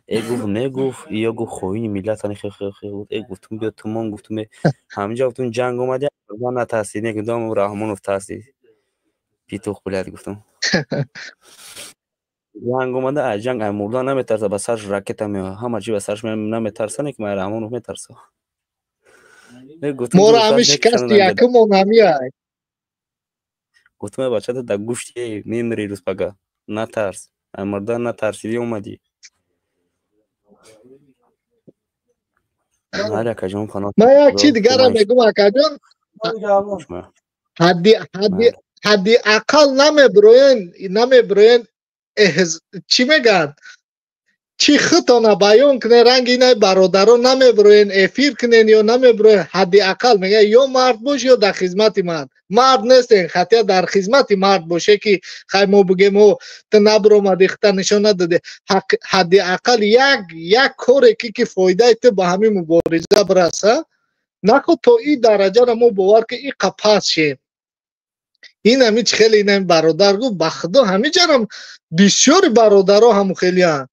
Э, гуфт, не, гуфт, ё гуфт, хоини миллатани хе хе хе. Э, гуфтум, биё тумон, гуфтум, ҳаминҷа гуфтум, ҷанг омади, ман натарсид, не, гуфтум, Раҳмонов тарсид, петух, блядь. Гуфтум, ҷанг омада, аз ҷанг, ай мурдан наметарса, ба сарш ракета меояд, ҳама чи ба сарш наметарса, не ки ман Раҳмонов метарса. Моро ҳамин шикасти якумон ҳамиай. Гуфтум, э бачата, да гӯшти мемири рӯз пага, натарс, ай мурдан натарсиди омадӣ. Ҳар акаҷон паноҳ. Ман як чи дигарам мегум, акаҷон. Ҳадди ақал намебироен, чӣ мегӯянд, чӣ худтона баён кунен, ранги инай бародарон намебироен, эфир кунен ё намебироен. Ҳадди ақал мегӯяд, ё мард бош, ё дар хизмати мард. Мард нестен, хотя дар хизмати мард боше ки хай мо бигем о ту набиромадӣ, хита нишон надодӣ. Ҳадди ақал як коре ки фоидаи ту ба ҳамин мубориза бираса. Наход то ин дараҷаро мо бовар ки иқа пас шем. Ин ҳами чи хеле ин ҳами бародар гуфт, ба худо ҳамиҷарам бисёри бародаро ҳаму хелиянд.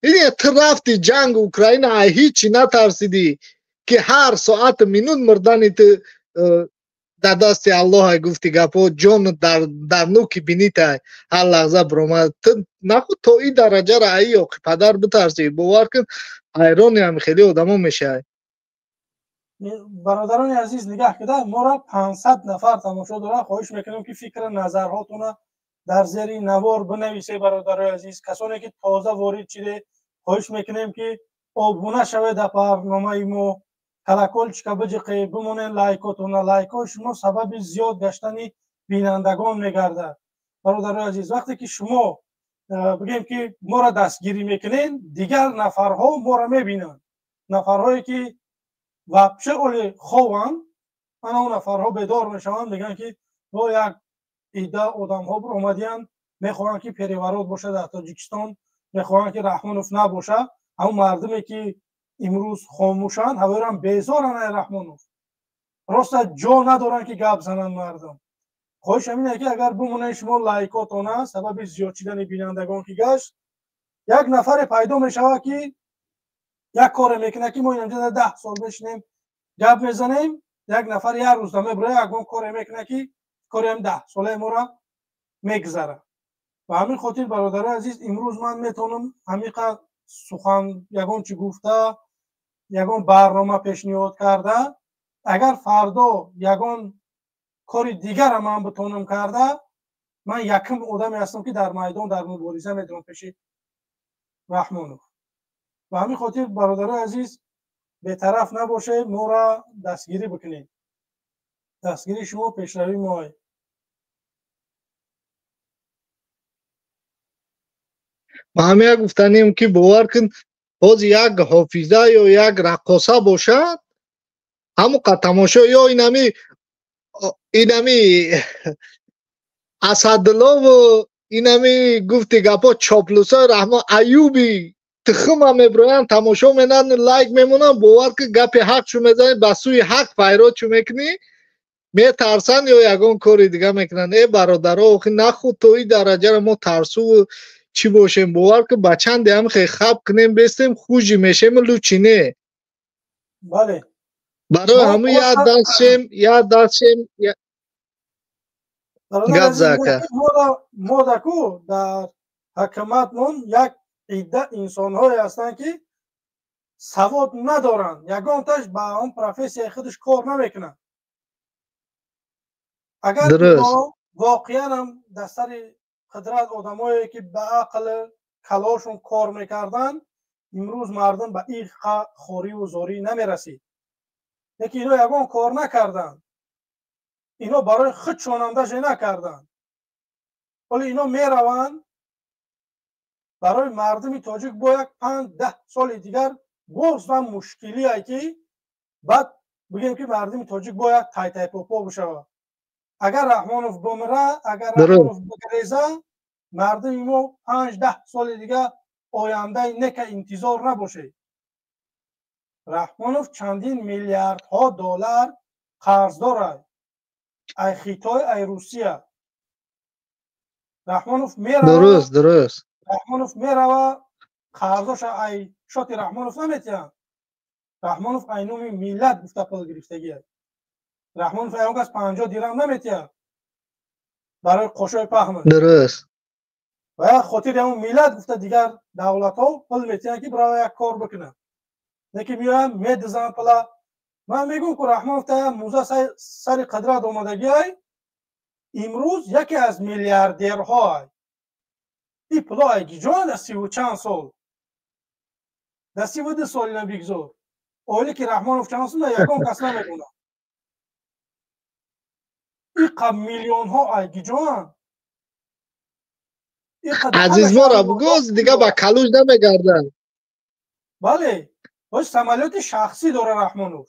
Ин ту рафти ҷанг Украина, ай ҳичи натарсидӣ ки ҳар соату минут мурдани ту дар дасти Аллоҳ гуфти гапо, ҷон дар нуки бинитай ҳар лаҳза биромад. Ту наход то ин дараҷаро ай ёқи падар битарсӣ. Бовар кун, ҳайрони ҳами хеле одамо мешавӣ. Бародарони азиз, нигаҳ кида моро 500 нафар тамошо доранд. Хоҳиш мекунем ки фикри назарҳотонро дар зери навор бинависед. Бародарои азиз, касоне ки тоза ворид шиде, хоҳиш мекунем ки обуна шавед дар барномаи мо, колокольчика биҷиқед, бимонед лайкотона. Лайкҳои шумо сабаби зиёд гаштани бинандагон мегардад. Бародарои азиз, вақте ки шумо бигем ки моро дастгирӣ мекунед, дигар нафарҳо моро мебинанд. Нафарҳое ки вообще оли хованд, ана он нафарҳо бедор мешаванд, мегӯянд ки бо як идда одамҳо омадиянд, мехоҳанд ки переворот бошад дар Тоҷикистон, мехоҳанд ки Раҳмонов набошад. Ҳамон мардуме ки имрӯз хомӯшанд, ҳавоирам безоранд ай Раҳмонов, роста ҷо надоранд ки гап зананд мардум. Хоҳиш ҳамин ки агар бимонед шумо лайкотона, сабаби зиёд шидани бинандагон ки гашт, як нафаре пайдо мешавад ки як коре мекунад ки мо инҷа 10 сол мешинем гап мезанем, як нафар як рӯз мебирояд, ягон коре мекунад ки кори ҳам 10 солаи моро мегузарад. Ба ҳамин хотир бародарои азиз, имрӯз ман метавонам ҳамиқа сухан ягон чӣ гуфта, ягон барнома пешниҳод карда, агар фардо ягон кори дигара ман битонам карда, ман якум одаме ҳастам ки дар майдон дар мубориза медорам пеши Раҳмонов. Ба ҳамин хотир бародарои азиз, бетараф набошед, моро дастгирӣ бикунед. Дастгирии шумо пешравии мост. Ма ҳамия гуфтанем ки бовар кун, боз як ҳофиза ё як раққоса бошад, ҳамон қад тамошо ё инами Асадуллову инами гуфти гапо чоплусои Раҳмон Аюби тухма меброянд, тамошо менанд, лайк мемонанд. Бовар ки гапи ҳақ чу мезанӣ, ба сӯи ҳақ файрод чу мекунӣ, метарсанд ё ягон кори дига мекунанд. Э бародаро, охи нахуд то ин дараҷаро мо тарсуву чӣ бошем. Бовар ки ба чанде ҳам хе хаб кунем, бестем, хужи мешем, лучи не. Бале. Барои ҳамун як дастшем, як дастшем гап зака. Мо даку дар ҳакаматмон як идда инсонҳое ҳастанд ки савод надоранд, ягонташ ба он профессияи худаш кор намекунанд. Агар воқеан ҳам дар сари қудрат одамое ки ба ақл калошон кор мекарданд, имрӯз мардум ба ин хориву зорӣ намерасид. Лекин ино ягон кор накарданд, ино барои худшонам даже накарданд. Ҳоло ино мераванд барои мардуми тоҷик бо як 5-10 соли дигар боз ҳам мушкилие ки баъд бигем ки мардуми тоҷик бояд тайтайпопо бишавад. Агар Раҳмонов бимира, агар Раҳмонов бигреза, мардуми мо 5-10 соли дигар ояндаи нека интизор набошед. Раҳмонов чандин миллиардҳо доллар қарз дорад ай Хитой, ай Русия. Раҳмонов мерава, дуруст, дуруст. Раҳмонов мерава, қарзоша ай шоти Раҳмонов наметиҳанд. Раҳмонов ай номи миллат гуфта пул гирифтагиа. Раҳмонов ай он кас 50 дирам наметиҳад барои қошои паҳм. Дуруст. Ва як хотири ҳамон миллат гуфта дигар давлатҳо пул метиҳанд ки бирава як кор бикунад. Лекин меоянд медизанд пула. Ман мегӯм ку Раҳмонов та муза сари қудрат омадагиай, имрӯз яке аз миллиардерҳо ай. Ин пуло ай гиҷоянд дар 30 чанд сол, дар 32 соли набигзор. Оиле ки Раҳмонов чанд сол, ягон кас намедонад. Иқа миллионҳо ай гиҷоянд. Азизмора бугӯз, дига ба калуш намегарданд. Бале, боз самолёти шахсӣ дора Раҳмонов.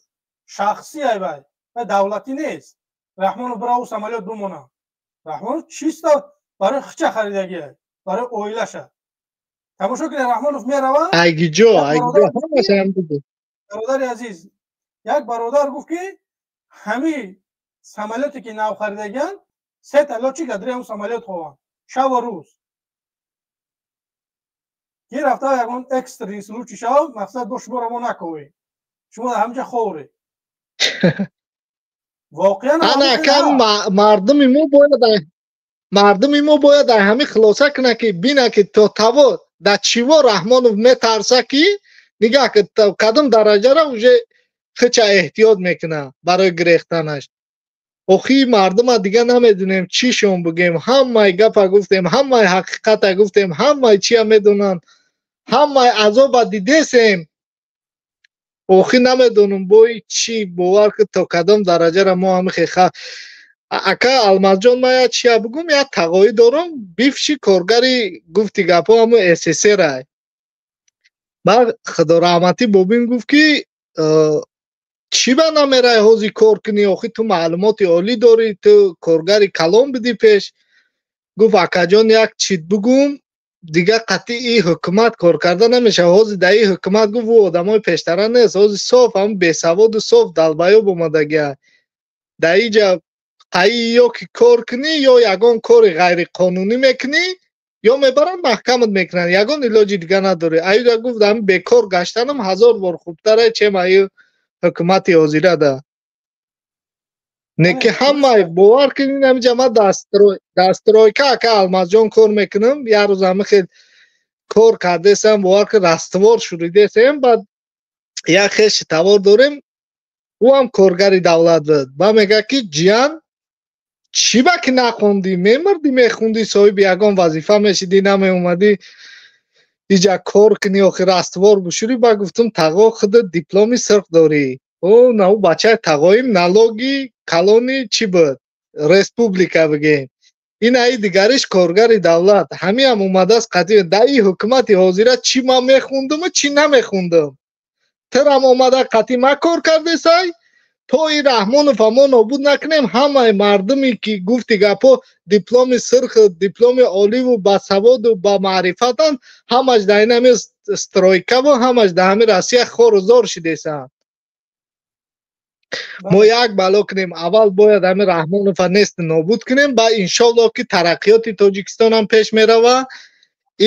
Шахсӣ ай вай, вай давлатӣ нест. Раҳмонов бира ӯ самолёт бимона. Раҳмонов чисто барои хича харидагия, барои оилаша. Тамошо кунед, Раҳмонов мерава. Айгиҷо, айгиҷо ҳамаша ҳам буд. Бародари азиз, як бародар гуфт, ки ҳами самолёте ки нав харидагиян, сета лётчик дар ҳамн самолёт хованд шаву рӯз, ки рафта ягон экстренный случай шава, мақсад бо шуморо мо наковем, шумо дар ҳамҷа ховре. Воқеан. Ана акам, мардуми мо бояд дар ҳамин хулоса кунад, ки бина, ки то таво дар чиво Раҳмонов метарса, ки нигаҳ ки кадом дараҷара уже хича эҳтиёт мекунад барои гирехтанаш. Охи, мардума дига намедонем чишон бигем. Ҳамаи гапа гуфтем, ҳамаи ҳақиқата гуфтем, ҳамаи чия медонанд, ҳамаи азоба дидесем. Охи, намедонам бои чӣ бовар ки то кадом дараҷара мо ҳами. Ака Алмазҷон, ман як чия бугум. Як тағоӣ дорам, бывший коргари, гуфти гапҳо, ҳамун СССР. Баъд худораҳматӣ бобин гуфт, ки чӣ ба намерай ҳозир кор кунӣ, охи ту маълумоти олӣ дорӣ, ту коргари калон бидӣ пеш. Гуфт: «Акаҷон, як чиз бугум, дига қатъи ҳукумат кор карда намешавад ҳозир дар ин ҳукумат». Гуфт: «Ӯ одамои пештара нест, ҳозир соф ҳамн бесаводу соф долбоёб омадагия дар иҷа. Қаи ё ки кор кунӣ, ё ягон кори ғайриқонунӣ мекунӣ, ё мебаранд маҳкамат мекунанд, ягон илоҷи дига надорӣ». Аюда гуфт: «Ҳами бекор гаштанам ҳазор бор хубтаре, чем аи ҳукумати ҳозирада». Не ки ҳамаи бовар кунед, ҳамиҷа ман дар стройка, ака Алмазҷон, кор мекунам. Як рӯз ҳами хел кор кардесам, бовар кун, раствор шуридесем. Баъд як хеши тавор дорем, ӯ ҳам коргари давлат буд. Ба мегӯяд, ки ҷиян, чӣ ба ки нахондӣ, мемурдӣ, мехондӣ, соҳиби ягон вазифа мешидӣ, намеомадӣ иҷа кор кунӣ, охи раствор бушурӣ. Ба гуфтум: «Тағо, худат дипломи сурх дорӣ». О, на, ӯ бачаи тағоим налоги калони чӣ буд, республика бигем. Ин аи дигариш коргари давлат, ҳамиам омадааст қатъи дар ин ҳукумати ҳозира. Чӣ ман мехондуму чӣ намехондум, тирам омада қатъи ма кор кардесай. То ин Раҳмонова мо нобуд накунем, ҳамаи мардуме ки, гуфти гапҳо, дипломи сурх, дипломи оливу басаводу ба маърифатанд, ҳамаш дар ин ҳами стройкаву ҳамаш дар ҳами Россия хору зор шидесанд. Мо як бало кунем, аввал бояд ҳами Раҳмонова нест нобуд кунем, ба иншоллоҳ, ки тараққиёти Тоҷикистонам пеш мерава,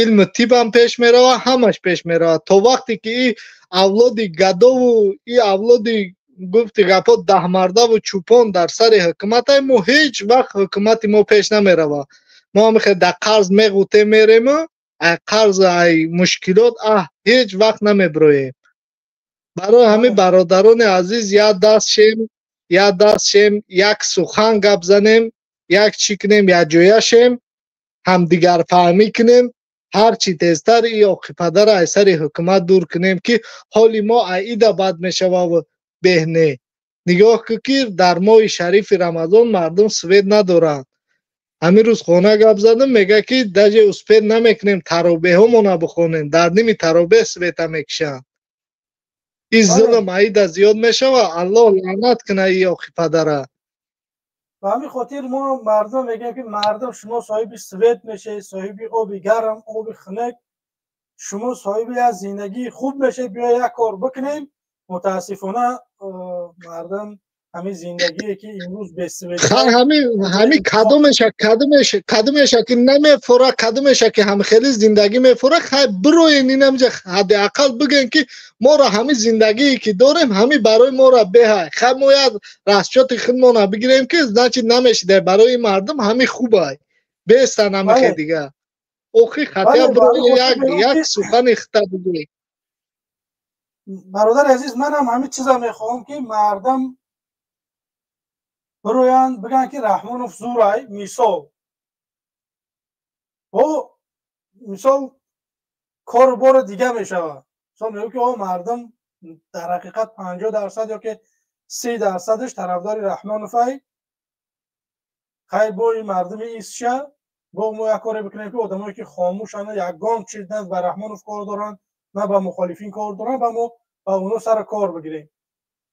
илму тибам пеш мерава, ҳамаш пеш мерава. То вақте ки и авлоди гадову и авлоди, гуфти гапҳо, даҳмардаву чӯпон дар сари ҳукуматай, мо ҳеҷ вақт ҳукумати мо пеш намерава. Мо ҳамихе дар қарз меғутем, мерему ай қарз, ай мушкилот аҳ ҳеҷ вақт намебироем. Барои ҳамин, бародарони азиз, як даст шем, як даст шем, як сухан гап занем, як чӣ кунем, якҷоя шем, ҳамдигарфаҳмӣ кунем, ҳарчи тезтар и оқипадара аз сари ҳукумат дур кунем, ки ҳоли мо аида бад мешававу беҳ не. Нигоҳ кун, ки дар моҳи шарифи Рамазон мардум свет надоранд. Ҳамин рӯз хона гап задам, мегӯяд, ки даже успеть намекунем таробеҳомона бихонем, дар ними таробеҳ света мекушанд. Ин зулм аида зиёд мешавад. Аллоҳ лаънат кунад и оқипадара. Ба ҳамин хотир мо мардум мегӯем, ки мардум, шумо соҳиби свет мешавед, соҳиби оби гарм, оби хунук, шумо соҳиби як зиндагии хуб мешавед, биё як кор бикунем. Мутаассифона, мардум ҳамин зиндагие ки имрӯз бесвет. Ҳами кадомеша ки намефора, кадомеша ки ҳами хеле зиндагӣ мефора, хай бироен, инамҷа ҳадди ақал бигӯен, ки моро ҳами зиндагие ки дорем, ҳами барои моро беҳай. Хай, мо як расчёти худмона бигирем, ки значит намешида барои мардум ҳами хубай бестан ҳами хе дига. Охи, хотя бироен, як сухани хита бигӯед. Бародари азиз, манам ҳамин чиза мехоҳам, ки мардум бироянд, бигӯянд, ки Раҳмонов зурай. Мисол, бо мисол кору бори дига мешавад. Мисол, мегӯ, ки о мардум дар ҳақиқат 50% ё ки 30 дарсадаш тарафдори Раҳмоновай. Хай, бо ин мардуми исша бо мо як коре бикунем, ки одамое ки хомӯшанд, ягон чиз на ба Раҳмонов кор доранд, на ба мухолифин кор доранд, ба мо ба оно сари кор бигирем.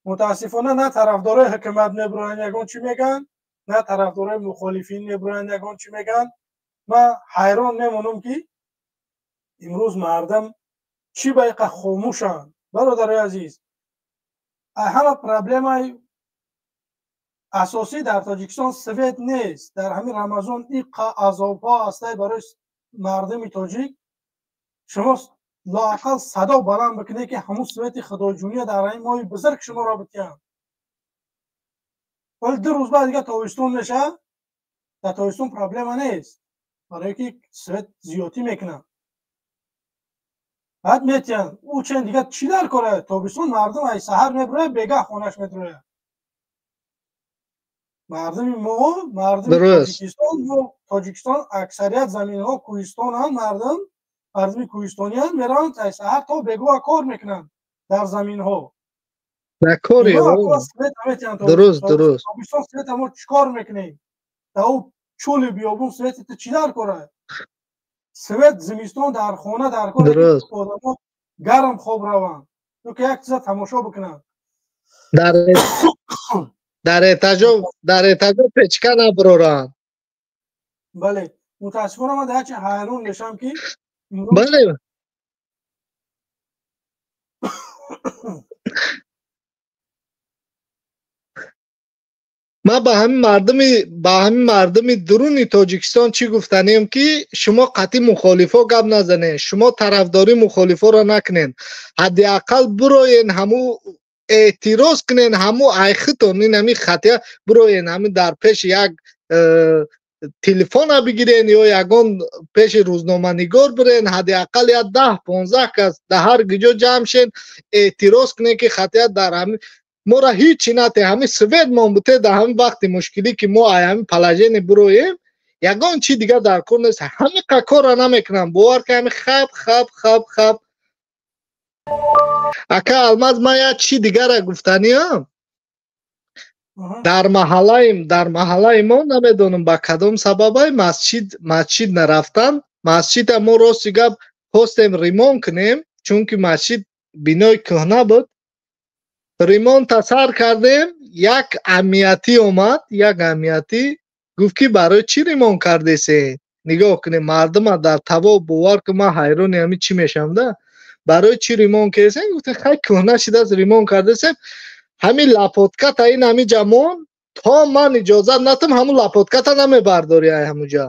Мутаассифона, на тарафдорои ҳукумат мебироянд, ягон чӣ мегӯянд. На тарафдорои мухолифин мебуроянд, ягон чӣ мегӯянд. Ман ҳайрон мемонам, ки имрӯз мардам чӣ ба иқа хомӯшанд. Бародарои азиз, ҳама проблемаи асосӣ дар Тоҷикистон свет нест. Дар ҳамин Рамазон иқа азобҳо ҳастай барои мардуми тоҷик. Шумо лоақал садо баланд бикунед, ки ҳамун свети худоҷуния дар ҳамин моҳи бузург шуморо битиҳанд. Вале 2 рӯз баъд дига тобистон мешавад. Дар тобистон проблема нест, барое ки свет зиёдтӣ мекунанд, баъд метиҳанд. Ӯ чен дига чӣ дар кора? Тобистон мардум ай саҳар мебурояд, бегаҳ хонаш медурояд. Мардуми мо, мардуми Тоҷикистон, мо Тоҷикистон аксарият заминҳо кӯҳистонанд, мардум, мардуми кӯҳистонианд, мераванд, ай саҳар то бегоҳа кор мекунанд дар заминҳо. Дуруст, дуруст. Тобистон света мо чӣ кор мекунем? Дар ӯ чӯли биёбун свети ту чӣ дар кора? Свет зимистон дар хона дар кор, одамо гарм хоб раванд ё ки як чиза тамошо бикунанд. Дар этажо печка набуроранд. Бале, мутаассифона, ман дар чи ҳайрон мешавам, ки Бале, ман ба ҳамин мардуми дуруни Тоҷикистон чӣ гуфтанем, ки шумо қатъи мухолифо гап назанед, шумо тарафдорӣ мухолифоро накунед, ҳадди ақал бироен, ҳаму эътироз кунен, ҳаму айхитон ин ҳами хатия бироен, ҳами дар пеши як телефона бигирен ё ягон пеши рӯзноманигор бирен, ҳадди ақал як 10-15 кас дар ҳар гиҷо ҷамъ шен, эътироз кунен, ки хатия дар ҳами моро ҳичи нате, ҳами свет мон буте. Дар ҳамин вақти мушкилӣ, ки мо ай ҳамин положение бироем, ягон чи дигар дар кор нест. Ҳамиқа корра намекунам, бовар ки ҳами хаб хаб хаб хаб. Ака Алмаз, ман як чи дигара гуфтаниам. Дар маҳаллаи мо, намедонам ба кадом сабабай, масҷид нарафтан. Масҷида мо, рости гап, хостем ремонт кунем, чунки масҷид бинои кӯҳна буд. Ремонта сар кардем, як амниятӣ омад, як амниятӣ гуфт, ки барои чӣ ремонт кардесе? Нигоҳ кунем мардума дар таво, бовар ки, ман ҳайрони ҳамин чӣ мешавам да. Барои чӣ ремонт кардесем? Гуфтем, хай, кӯҳна шидааст, ремонт кардесем. Ҳамин лопатката ин ҳамин ҷамон то ман иҷозат натам, ҳамун лопатката намебардорӣ ай ҳамуҷа.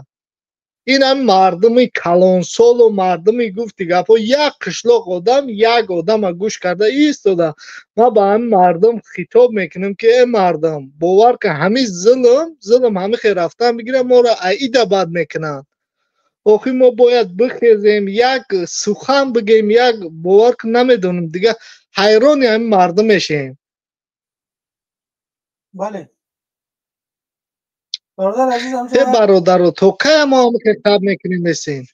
Ин ҳами мардуми калонсолу мардуми, гуфти гапҳо, як қишлоқ одам як одама гӯш карда истода. Ман ба ҳамин мардум хитоб мекунам, ки э мардум, бовар ки, ҳамин зулм, зулм ҳамин хел рафтан бигирад, моро аида бад мекунанд. Охир мо бояд бихезем, як сухан бигем, як, бовар ки, намедонам, дига ҳайрони ҳамин мардум мешем. Бале, бародар азиз. Э бародаро, то кая мо ҳамин хел мекунем месем?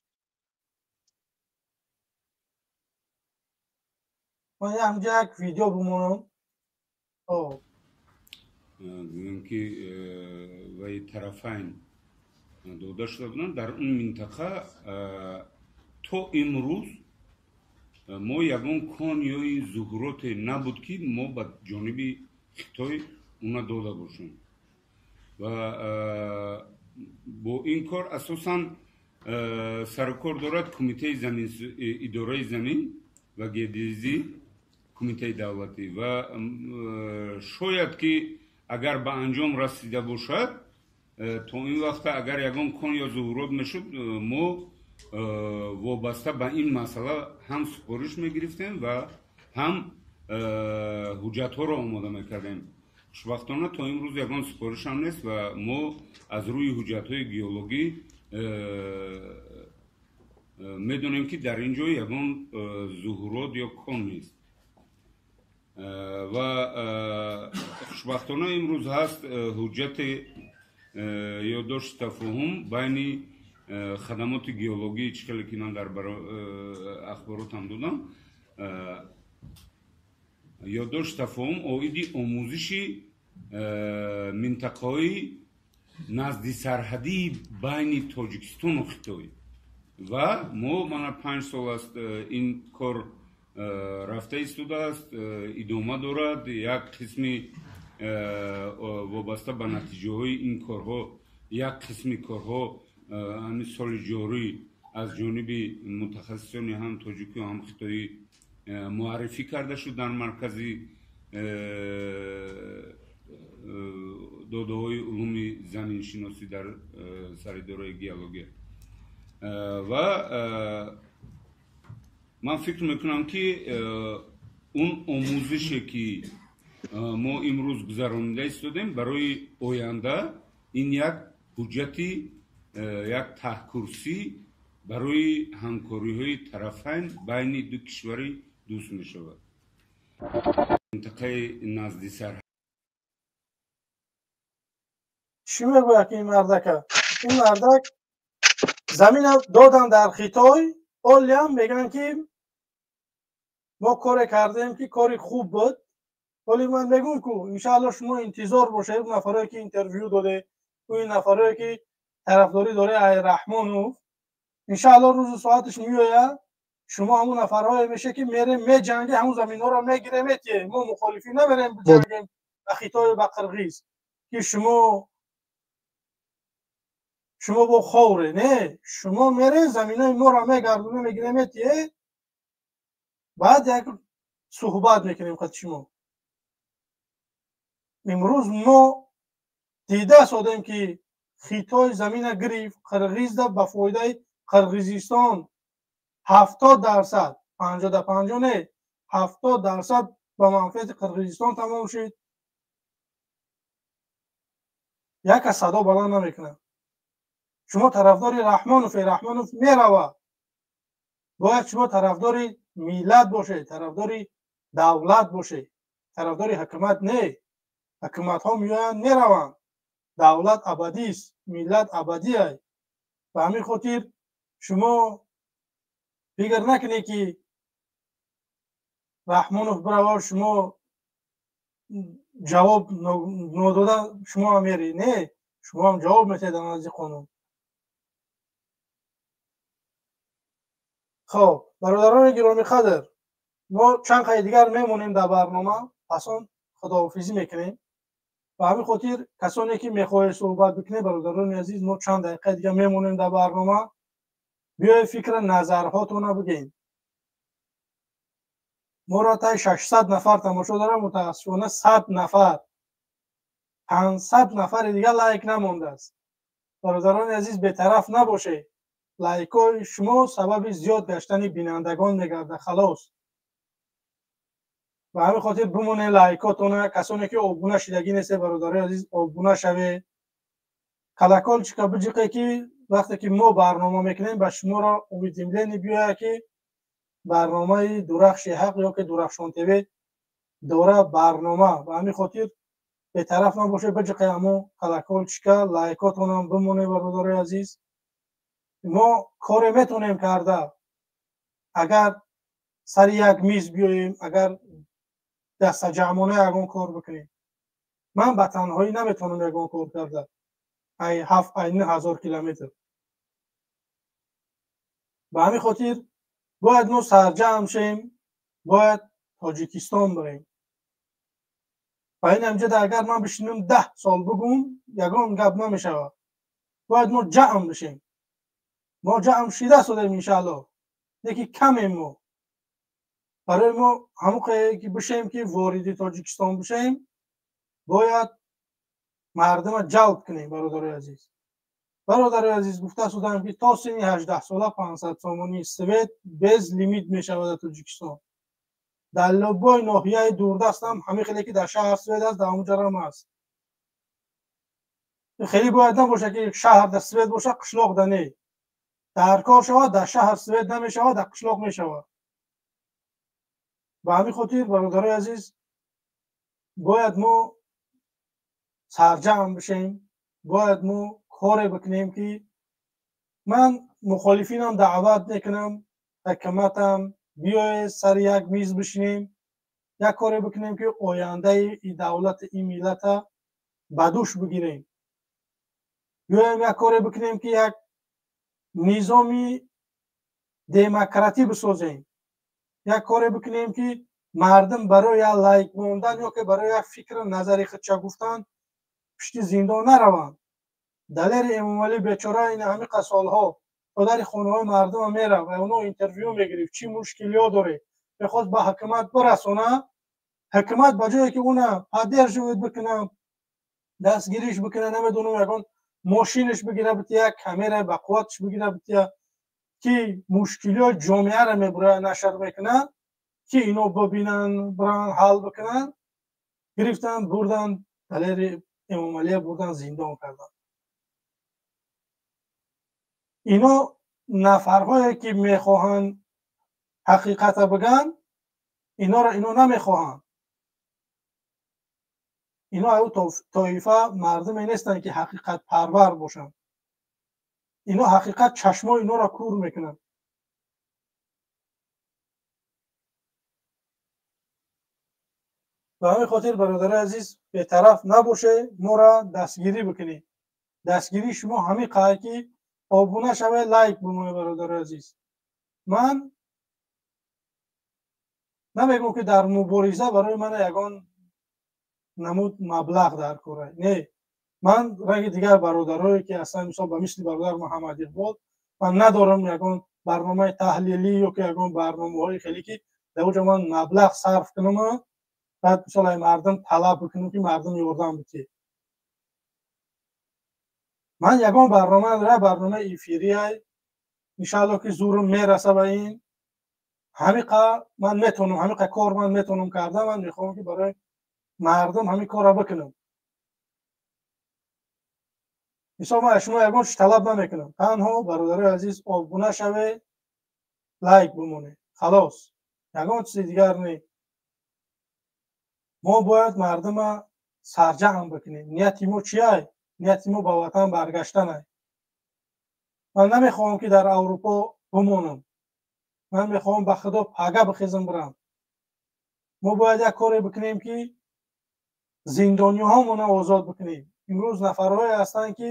Ман ҳамҷа як видео бимонам. Гӯем, ки вай тарафайн дода шуда буданд. Дар он минтақа то имрӯз мо ягон кон ё зуҳуроте набуд, ки мо ба ҷониби Хитой уна дода бошем. Ва бо ин кор асосан сарукор дорад Кумитаи идораи замин ва геодезӣ, Кумитаи давлатӣ. Ва шояд ки агар ба анҷом расида бошад, то ин вақта агар ягон кон ё зуҳурот мешуд, мо вобаста ба ин масъала ҳам супориш мегирифтем ва ҳам ҳуҷҷатҳоро омода мекардем. Хушбахтона, то имрӯз ягон супоришам нест ва мо аз рӯи ҳуҷҷатҳои геологӣ медонем, ки дар ин ҷо ягон зуҳурот ё кон нест. Ва хушбахтона, имрӯз ҳаст ҳуҷҷати ёддошти тафоҳум байни хадамоти геологӣ, чӣ хеле ки ман дар ахборотам додам, ёддошти тафоҳум оиди омӯзиши минтақаҳои назди сарҳадии байни Тоҷикистону Хитой. Ва мо мана 5 сол аст, ин кор рафта истодааст, идома дорад. Як қисми Вобаста ба натиҷаҳои ин корҳо, як қисми корҳо ҳамин соли ҷорӣ аз ҷониби мутахассисони ҳам тоҷикию ҳам хитоӣ муаррифӣ карда шуд дар маркази додаҳои улуми заминшиносӣ дар саридораи геология. Ва ман фикр мекунам, ки он омӯзише, ки мо имрӯз гузаронида истодем, барои оянда ин як ҳуҷҷати, як таҳкурсӣ барои ҳамкориҳои тарафайн байни ду кишвари дӯст мешавад. Минтақаи назди сарҳад Чӣ мегӯяд ки ин мардака? Ин мардак замина додан дар Хитой, олиам мегӯянд, ки мо коре кардем, ки кори хуб буд. Вале ман мегӯм, ку иншаалло шумо интизор бошед, нафарое ки интервю доде, ин нафарое ки тарафдорӣ доре ай Раҳмонов, иншаалло рӯзу соаташ меояд, шумо ҳамун нафарҳое меша, ки мерем, меҷанге, ҳамун заминҳоро мегирем, метиҳем. Мо мухолифӣ намерем биҷангем ба Хитою ба Қирғиз, ки шумо бо ховре. Не, шумо мере, заминои моро мегардоне, мегире, метиҳе, баъд як суҳбат мекунем қад шумо. Имрӯз мо дида содем, ки Хитой замина гирифт, Қирғизда ба фоидаи Қирғизистон 70%, 50 да 50 не, 70% ба манфиати Қирғизистон тамом шуд. Як аз садо баланд намекунад. Шумо тарафдори Раҳмонов, Раҳмонов меравад. Бояд шумо тарафдори миллат бошед, тарафдори давлат бошед, тарафдори ҳукумат не. Ҳукуматҳо меоянд, мераванд, давлат абадист, миллат абадиай. Ба ҳамин хотир шумо фикр накунед, ки Раҳмонов бирава, шумо ҷавоб нодода шумо ҳам мери. Не, шумо ҳам ҷавоб метиҳед дар назди қонун. Хоб, бародарони гиромиқадр, мо чанд қайд дигар мемонем дар барнома, пас он худоҳофизӣ мекунем. Ба ҳамин хотир касоне ки мехоҳед суҳбат бикунед, бародарони азиз, мо чанд дақиқа дигар мемонем дар барнома. Биёед, фикра назарҳотона бигӯем. Моро таи 600 нафар тамошо дорам, мутаассифона 100 нафар, 500 нафари дигар лайк намондааст. Бародарони азиз, бетараф набошед. Лайкҳои шумо сабаби зиёд гаштани бинандагон мегардад, халос. Ба ҳамин хотир бимонед лайкотона. Касоне ки обуна шидагӣ нестед, бародарои азиз, обуна шавед, колокольчика биҷиқе, ки вақте ки мо барнома мекунем, ба шуморо уведомление биёяд, ки барномаи Дурахши ҳақ ё ки Дурахшон ТВ дора барнома. Ба ҳамин хотир бетараф набошед, биҷиқе ҳамо колокольчика, лайкотонам бимонед. Бародарои азиз, мо коре метавонем карда, агар сари як миз биёем, агар дастаҷамъона ягон кор бикунем. Ман ба танҳоӣ наметавонам ягон кор карда, ай ҳафт, ай 9 ҳазор километр. Ба ҳамин хотир бояд мо сарҷамъ шем, бояд Тоҷикистон бирем. Ва ин ҳамҷода агар ман бишинам, 10 сол бигӯм, ягон гап намешавад. Бояд мо ҷамъ бишем. Мо ҷамъ шида содем, иншаалло, леки камем мо. Барои мо ҳамоқе ки бишем, ки вориди Тоҷикистон бишем, бояд мардума ҷалб кунем. Бародарои азиз, бародарои азиз, гуфта судам, ки то синни 18 сола 500 сомонӣ свет без лимит мешавад дар Тоҷикистон. Дар любой ноҳияи дурдастам ҳамин хеле ки дар шаҳр свет аст, дар ҳамуҷарам аст. Хеле бояд набошад, ки шаҳр дар свет бошад, қишлоқ да не. Дар кор шавад, дар шаҳр свет намешавад, дар қишлоқ мешавад. Ба ҳамин хотир, бародарои азиз, бояд мо сарҷамъ бишем, бояд мо коре бикунем, ки ман мухолифинам даъват мекунам, ҳакаматам биёед, сари як миз бишинем, як коре бикунем, ки ояндаи и давлати, ин миллата ба дӯш бигирем. Биёем, як коре бикунем, ки як низоми демократӣ бисозем, як коре бикунем, ки Мардум барои як лайк мондан ё ки барои як фикру назари худша гуфтан пушти зиндон нараванд. Далери Эмомалӣ бечора ин ҳамиқа солҳо то дари хонаҳои мардума мерафт ва онҳо интервю мегирифт, чӣ мушкилиҳо доред, мехост ба ҳукумат бирасона. Ҳукумат ба ҷое ки уна поддерживать бикуна, дастгириш бикуна, намедонам, ягон мошинаш бигира бития, камераи ба қувваташ бигира бития, ки мушкилиҳои ҷомеаро мебура нашр мекуна, ки ино бибинанд, биранд ҳал бикунанд, гирифтанд, бурданд Далери Эмомалия бурдан зиндон карданд. Ино нафарҳое ки мехоҳанд ҳақиқата бигӯянд, инора ино намехоҳанд. Ино аю тоифа мардуме нестанд ки ҳақиқатпарвар бошанд. Ино ҳақиқат чашмои инора кур мекунанд. Ба ҳамин хотир, бародари азиз, бетараф набоше, моро дастгирӣ бикунед. Дастгирии шумо ҳамин қадр ки обуна шавед, лайк бимонед, бародари азиз. Ман намегӯям ки дар мубориза барои ман ягон намуд маблағ дар кора. Не, ман ранги дигар бародарое ки ҳастанд, мисол ба мисли бародар Муҳаммад Иқбол, ман надорам ягон барномаи таҳлилӣ ё ки ягон барномаҳои хеле ки дар оҷо ман маблағ сарф кунам, баъд мисол ай мардум талаб бикунам ки мардум ёрдам битиҳад. Ман ягон барнома надорам, барномаи эфирияй, иншаалло ки зурум мераса ба ин. Ҳамиқа ман метавонам, ҳамиқа кор ман метавонам карда, ман мехоҳам ки барои мардум ҳамин корро бикунам. Мисол ман аз шумо ягон чиз талаб намекунам, танҳо бародарои азиз обуна шавед, лайк бимонед, халос, ягон чизи дигар не. Мо бояд мардума сарҷамъ бикунем. Нияти мо чиай? Нияти мо ба ватан баргаштанай. Ман намехоҳам ки дар Аврупо бимонам, ман мехоҳам ба Худо пага бихезам бирам. Мо бояд як коре бикунем ки зиндониҳомонро озод бикунем. Имрӯз нафарҳое ҳастанд ки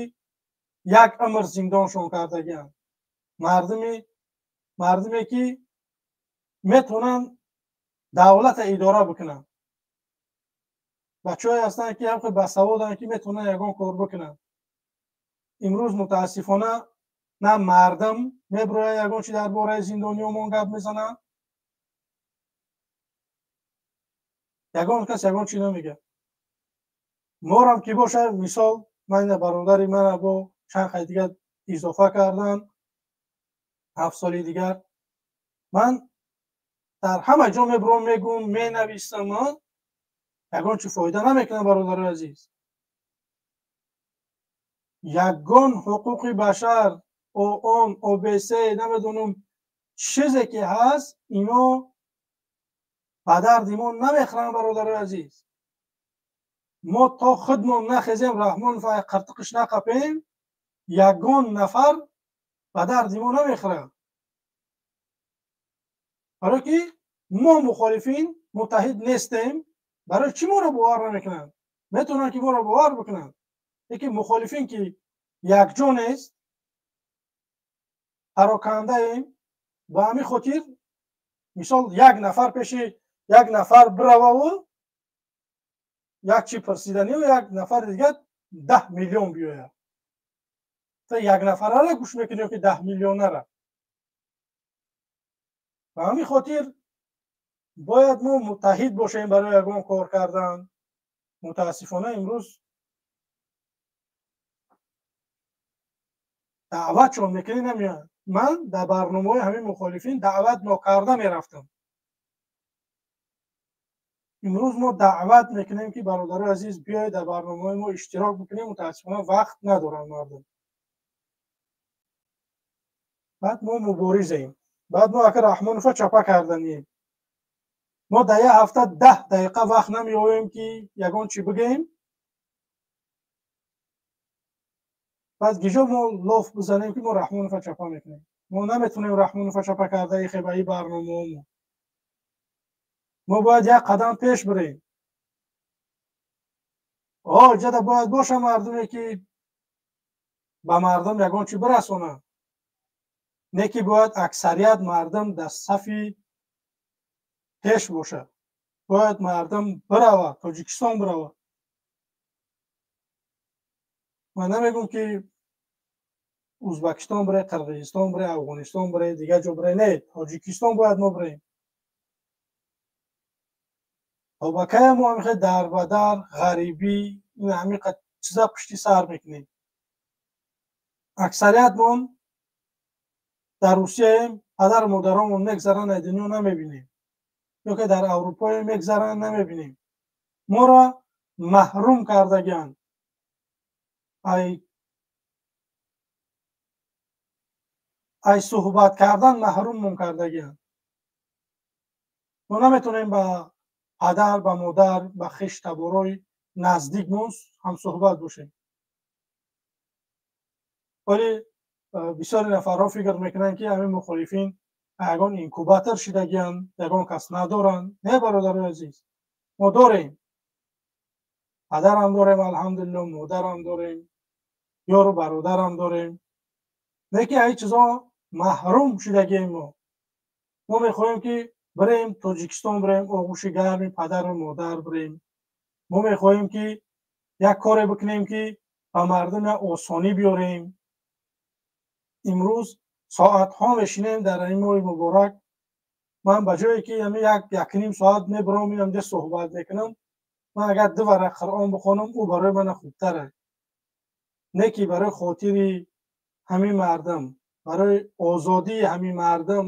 як умр зиндоншон кардагианд, мардуме ки метавонанд давлата идора бикунанд, бачаҳое ҳастанд ки ҳам басаводанд ки метавонанд ягон кор бикунанд. Имрӯз мутаассифона на мардум мебирояд ягон чи дар бораи зиндониёмон гап мезананд, ягон кас ягон чи намегӯяд. Морам ки бошад, мисол ман ина бародари мана бо чанд қай дигар изофа карданд, 7 соли дигар. Ман дар ҳама ҷо мебиром, мегӯм, менависам, ягон чи фоида намекунам, бародари азиз. Ягон ҳуқуқи башар, ООН, ОБС, намедонам чизе ки ҳаст, ино ба дарди мо намехӯранд, бародари азиз. Мо то худмон нахезем, Раҳмонов ай қиртиқиш нақапем, ягон нафар ба дарди мо намехӯрад. Барое ки мо мухолифин муттаҳид нестем, барои чӣ моро бовар намекунанд? Метавонанд ки моро бовар бикунанд, лекин мухолифин ки якҷо нест, парокандаем. Ба ҳамин хотир мисол як нафар пеши як нафар бирававу як чи пурсиданию як нафари дигар 10 миллион биёяд. Та як нафарара гӯш мекунӣ ё ки 10 миллионара? Ба ҳамин хотир бояд мо муттаҳид бошем барои ягон кор кардан. Мутаассифона имрӯз даъватшон мекунӣ намеоянд. Ман дар барномаҳои ҳамин мухолифин даъват нокарда мерафтам. Имрӯз мо даъват мекунем ки бародарои азиз биёед дар барномаҳои мо иштирок бикунем. Мутаассифона вақт надоранд мардум. Баъд мо муборизаем, баъд мо ака Раҳмонова чапа карданием. Мо дар як ҳафта 10 дақиқа вақт намеёбем ки ягон чи бигӯем. Баъд гиҷо мо лоф бизанем ки мо Раҳмонова чапа мекунем. Мо наметавонем Раҳмонова чапа карда ихе ба ин барномаҳомо. Мо бояд як қадам пеш бирем. Ҷада бояд боша мардуме ки ба мардум ягон чи бирасонанд, не ки бояд аксарият мардум дар сафи пеш бошад. Бояд мардум биравад, Тоҷикистон биравад. Ман намегӯм, ки Узбекистон бире, Қирғизистон бире, Афғонистон бире, дигар ҷо бире. Не, Тоҷикистон бояд мо бирем. То ба кая мо ҳамихел дарбадар, ғарибӣ, ин ҳамиқа чиза пушти сар мекунем? Аксариятмон дар Русияем, падару модаронмон мегзаранд, аз дунё намебинем, ё ки дар Аврупое мегзаранд, намебинем. Моро маҳрум кардагианд ай суҳбат кардан, маҳруммон кардагианд. Мо наметонем ба падар, ба модар, ба хеш таборои наздикмон ҳамсуҳбат бошем. Вале бисёри нафарҳо фикр мекунанд, ки ҳамин мухолифин ягон инкубатор шидагианд, ягон кас надоранд. Не, бародарои азиз, мо дорем, падарам дорем, алҳамдулилло, модарам дорем, ёру бародарам дорем, лекин аз ин чизо маҳрум шидагием. Мо мехоҳем, ки бирем Тоҷикистон, бирем оғӯши гарми падару модар бирем. Мо мехоҳем, ки як коре бикунем, ки ба мардум як осонӣ биёрем. Имрӯз соатҳо мешинем дар ин моҳи муборак. Ман ба ҷое ки ҳамин як якним соат мебаром, инамҷа суҳбат мекунам, ман агар ду варақ Қуръон бихонам, ӯ барои мана хубтар аст. Не ки барои хотири ҳамин мардум, барои озодии ҳамин мардум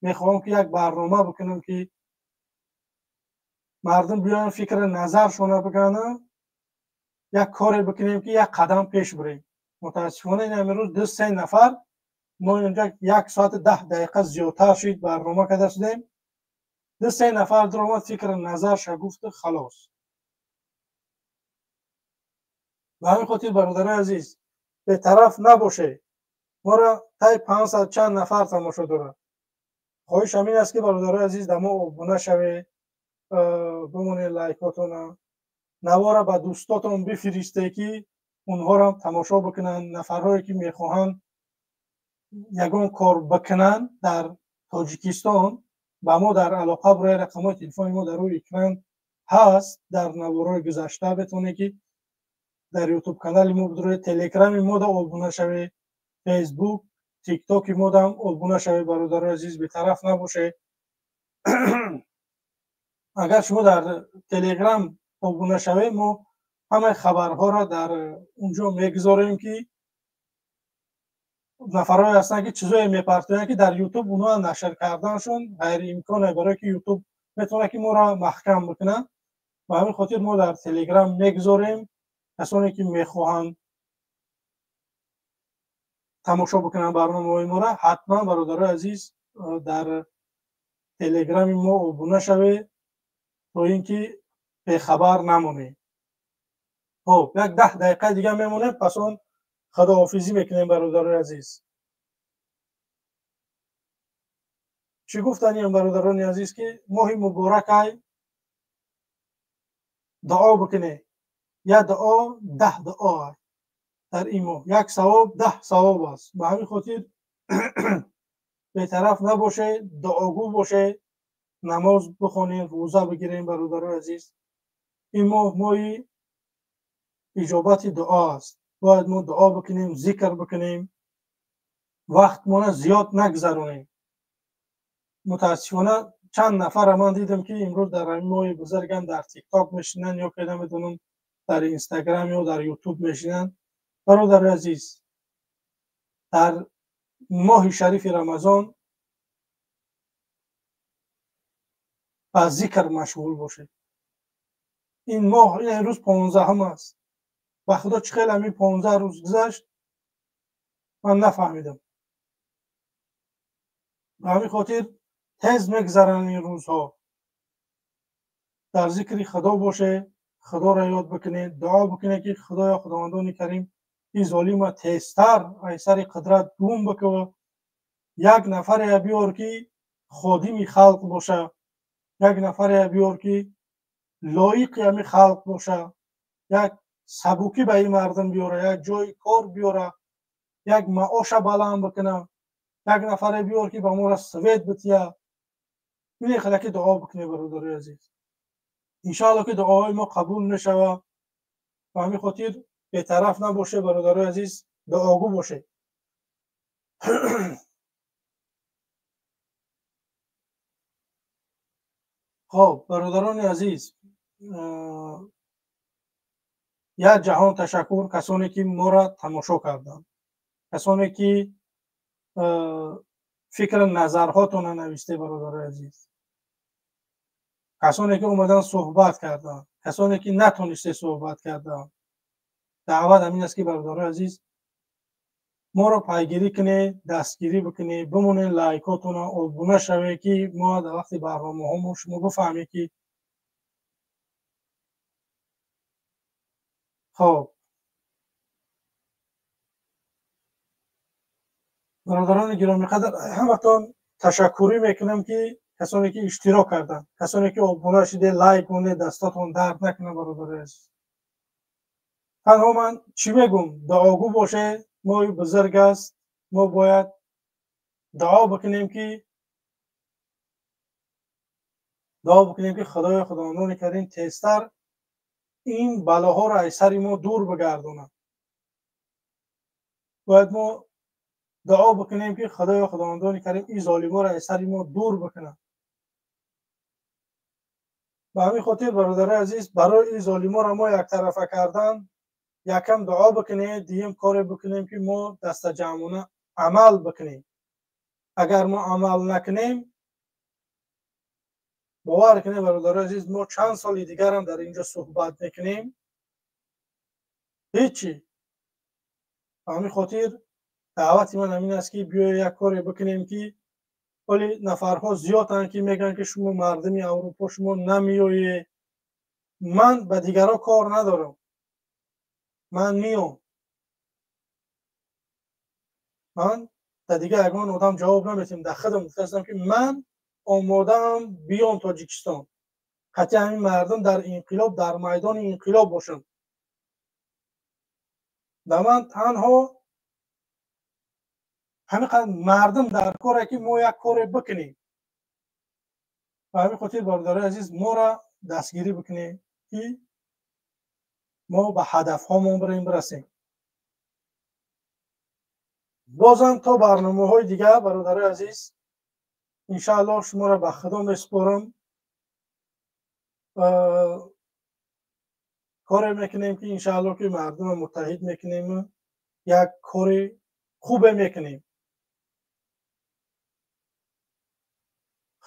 мехоҳам, ки як барнома бикунам, ки мардум биёянд, фикри назаршона бикунанд, як коре бикунем, ки як қадам пеш бирем. Мутаассифона, ин имрӯз ду се нафар, мо инҷа 1 соати 10 дақиқа зиёдтар шид барнома карда шудем, ду се нафар даромад, фикри назарша гуфту халос. Ба ҳамин хотир, бародарои азиз, бетараф набоше. Моро тай 500 чанд нафар тамошо дорад. Хоҳиш ҳамин аст, ки, бародарои азиз, дар мо обуна шавед, бимонед лайкотона, навора ба дӯстотон бифиристе, ки онҳоро тамошо бикунанд. Нафарҳое ки мехоҳанд ягон кор бикунанд дар Тоҷикистон, ба мо дар алоқа бирояд. Рақамҳои телефони мо дар рӯи экран ҳаст, дар наворҳои гузашта метавонед, ки дар Ютуб канали мо бидроед, Телеграми мода обуна шавед, Фейсбук, Тиктоки модам обуна шавед. Бародарои азиз, бетараф набошед. Агар шумо дар Телеграм обуна шавед, мо ҳамаи хабарҳоро дар унҷо мегузорем, ки нафарҳое ҳастанд, ки чизое мепартоянд, ки дар Ютуб онҳо нашр карданашон ғайриимкон е, барое ки Ютуб метавонад, ки моро маҳкам бикунад. Ба ҳамин хотир мо дар Телеграм мегузорем. Касоне ки мехоҳанд тамошо бикунанд барномаҳои моро, ҳатман, бародарои азиз, дар Телеграми мо обуна шавед, то ин ки бехабар намонед. Хоб, як 10 дақиқаи дига мемонем, пас он худоҳофизӣ мекунем. Бародарои азиз, чӣ гуфтаниям, бародарони азиз, ки моҳи муборакай, дуо бикунед. Як дуо 10 дуо аст дар ин моҳ, як савоб 10 савоб аст. Ба ҳамин хотир бетараф набошед, дуогӯ бошед, намоз бихонем, рӯза бигирем. Бародарои азиз, ин моҳ моҳи иҷобати дуо аст. Бояд мо дуо бикунем, зикр бикунем, вақтмона зиёд нагзаронем. Мутаассифона, чанд нафара ман дидам, ки имрӯз дар ҳамин моҳи бузургам дар Тикток мешинанд ё ки намедонам, дар Инстаграм ё дар Ютуб мешинанд. Бародари азиз, дар моҳи шарифи Рамазон ба зикр машғул бошед. Ин моҳ, ин рӯз 15-ум аст. Ба худо, чӣ хел ҳамин 15 рӯз гузашт, ман нафаҳмидам. Ба ҳамин хотир тез мегзаранд ин рӯзҳо. Дар зикри Худо бошед, Худоро ёд бикунед, дуо бикунед, ки Худоё, Худовандони Карим, ин золима тезтар аз сари қудрат гум бикува, як нафаре биёр, ки ходими халқ боша, як нафаре биёр, ки лоиқи ҳамин халқ боша, як сабукӣ ба ин мардум биёра, як ҷои кор биёра, як маоша баланд бикуна, як нафаре биёр, ки ба моро свет бития. Ин хелаки дуо бикунед, бародарои азиз. Иншоалло ки дуоҳои мо қабул мешавад. Ба ҳамин хотир бетараф набошед, бародарои азиз, дуогӯ бошед. Хоб, бародарони азиз, як ҷаҳон ташаккур касоне ки моро тамошо карданд, касоне ки фикру назарҳотонро нависте, бародарои азиз, касоне ки омадан суҳбат карданд, касоне ки натонисте суҳбат карданд. Даъват ҳамин аст ки, бародарои азиз, моро пайгирӣ кунед, дастгирӣ бикунед, бимонед, лайкотонро обуна шавед, ки мо дар вақти барномаҳомо шумо бифаҳмед ки хоб, бародарони гиромиқадр, ҳаматон ташаккурӣ мекунам ки касоне ки иштирок карданд, касоне ки обуна шуде, лайк монед, дастотон дард накунад, бародарои азиз. Танҳо ман чӣ мегӯм? Дуогӯ бошед. Моҳи бузург аст, мо бояд дуо бикунем ки Худои Худовандони Карим тезтар ин балоҳоро аз сари мо дур бигардонад. Бояд мо дуо бикунем ки Худои Худовандони Карим ин золиморо аз сари мо дур бикунад. Ба ҳамин хотир, бародарои азиз, барои ин золиморо мо яктарафа кардан якам дуо бикунем, дуюм коре бикунем ки мо дастаҷамъона амал бикунем. Агар мо амал накунем, бовар кунед, бародарои азиз, мо чанд соли дигарам дар инҷо суҳбат мекунем, ҳечи. Ба ҳамин хотир даъвати ман ҳамин аст ки биёед як коре бикунем ки вале нафарҳо зиёданд ки мегӯянд ки шумо мардуми Аврупо, шумо намеоед. Ман ба дигарҳо кор надорам, ман меом. Ман дар дигар ягон одам ҷавоб наметиҳам, дар худам гуфтаастам ки ман омодаам биём Тоҷикистон, қатъи ҳамин мардум дар инқилоб, дар майдони инқилоб бошам. Дар ман танҳо ҳамин қадр мардум дар коре ки мо як коре бикунем. Ба ҳамин хотир, бародарои азиз, моро дастгирӣ бикунем ки мо ба ҳадафҳомон бирем бирасем. Бозам то барномаҳои дигар, бародарои азиз, иншааллоҳ шуморо ба Худо месупорам. Коре мекунем ки иншааллоҳ ки мардумро муттаҳид мекунем, як кори хубе мекунем.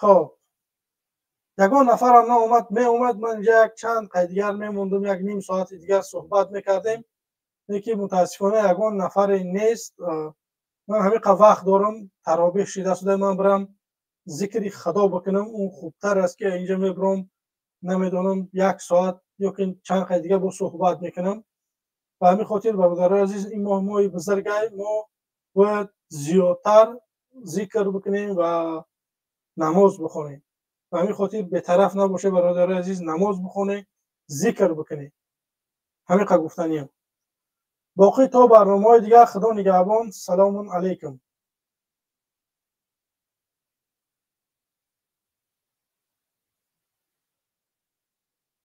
Хоб, ягон нафарам наомад, меомад, ман инҷа як чанд қай дигар мемондум, як ним соати дигар суҳбат мекардем, лекин мутаассифона ягон нафаре нест. Ман ҳамин қадр вақт дорам, таробеҳ шида шуда ман бирам зикри Худо бикунам, он хубтар аст ки инҷа мебирам, намедонам, як соат ё ки чанд қай дигар бо суҳбат мекунам. Ба ҳамин хотир, бародарои азиз, ин моҳ моҳи бузургай, мо бояд зиёдтар зикр бикунем ва намоз бихонем. Ба ҳамин хотир бетараф набошед, бародарои азиз, намоз бихонед, зикр бикунед. Ҳамин қадр гуфтаниям. Боқӣ то барномаҳои дигар, Худо нигаҳбон. Салому алайкум.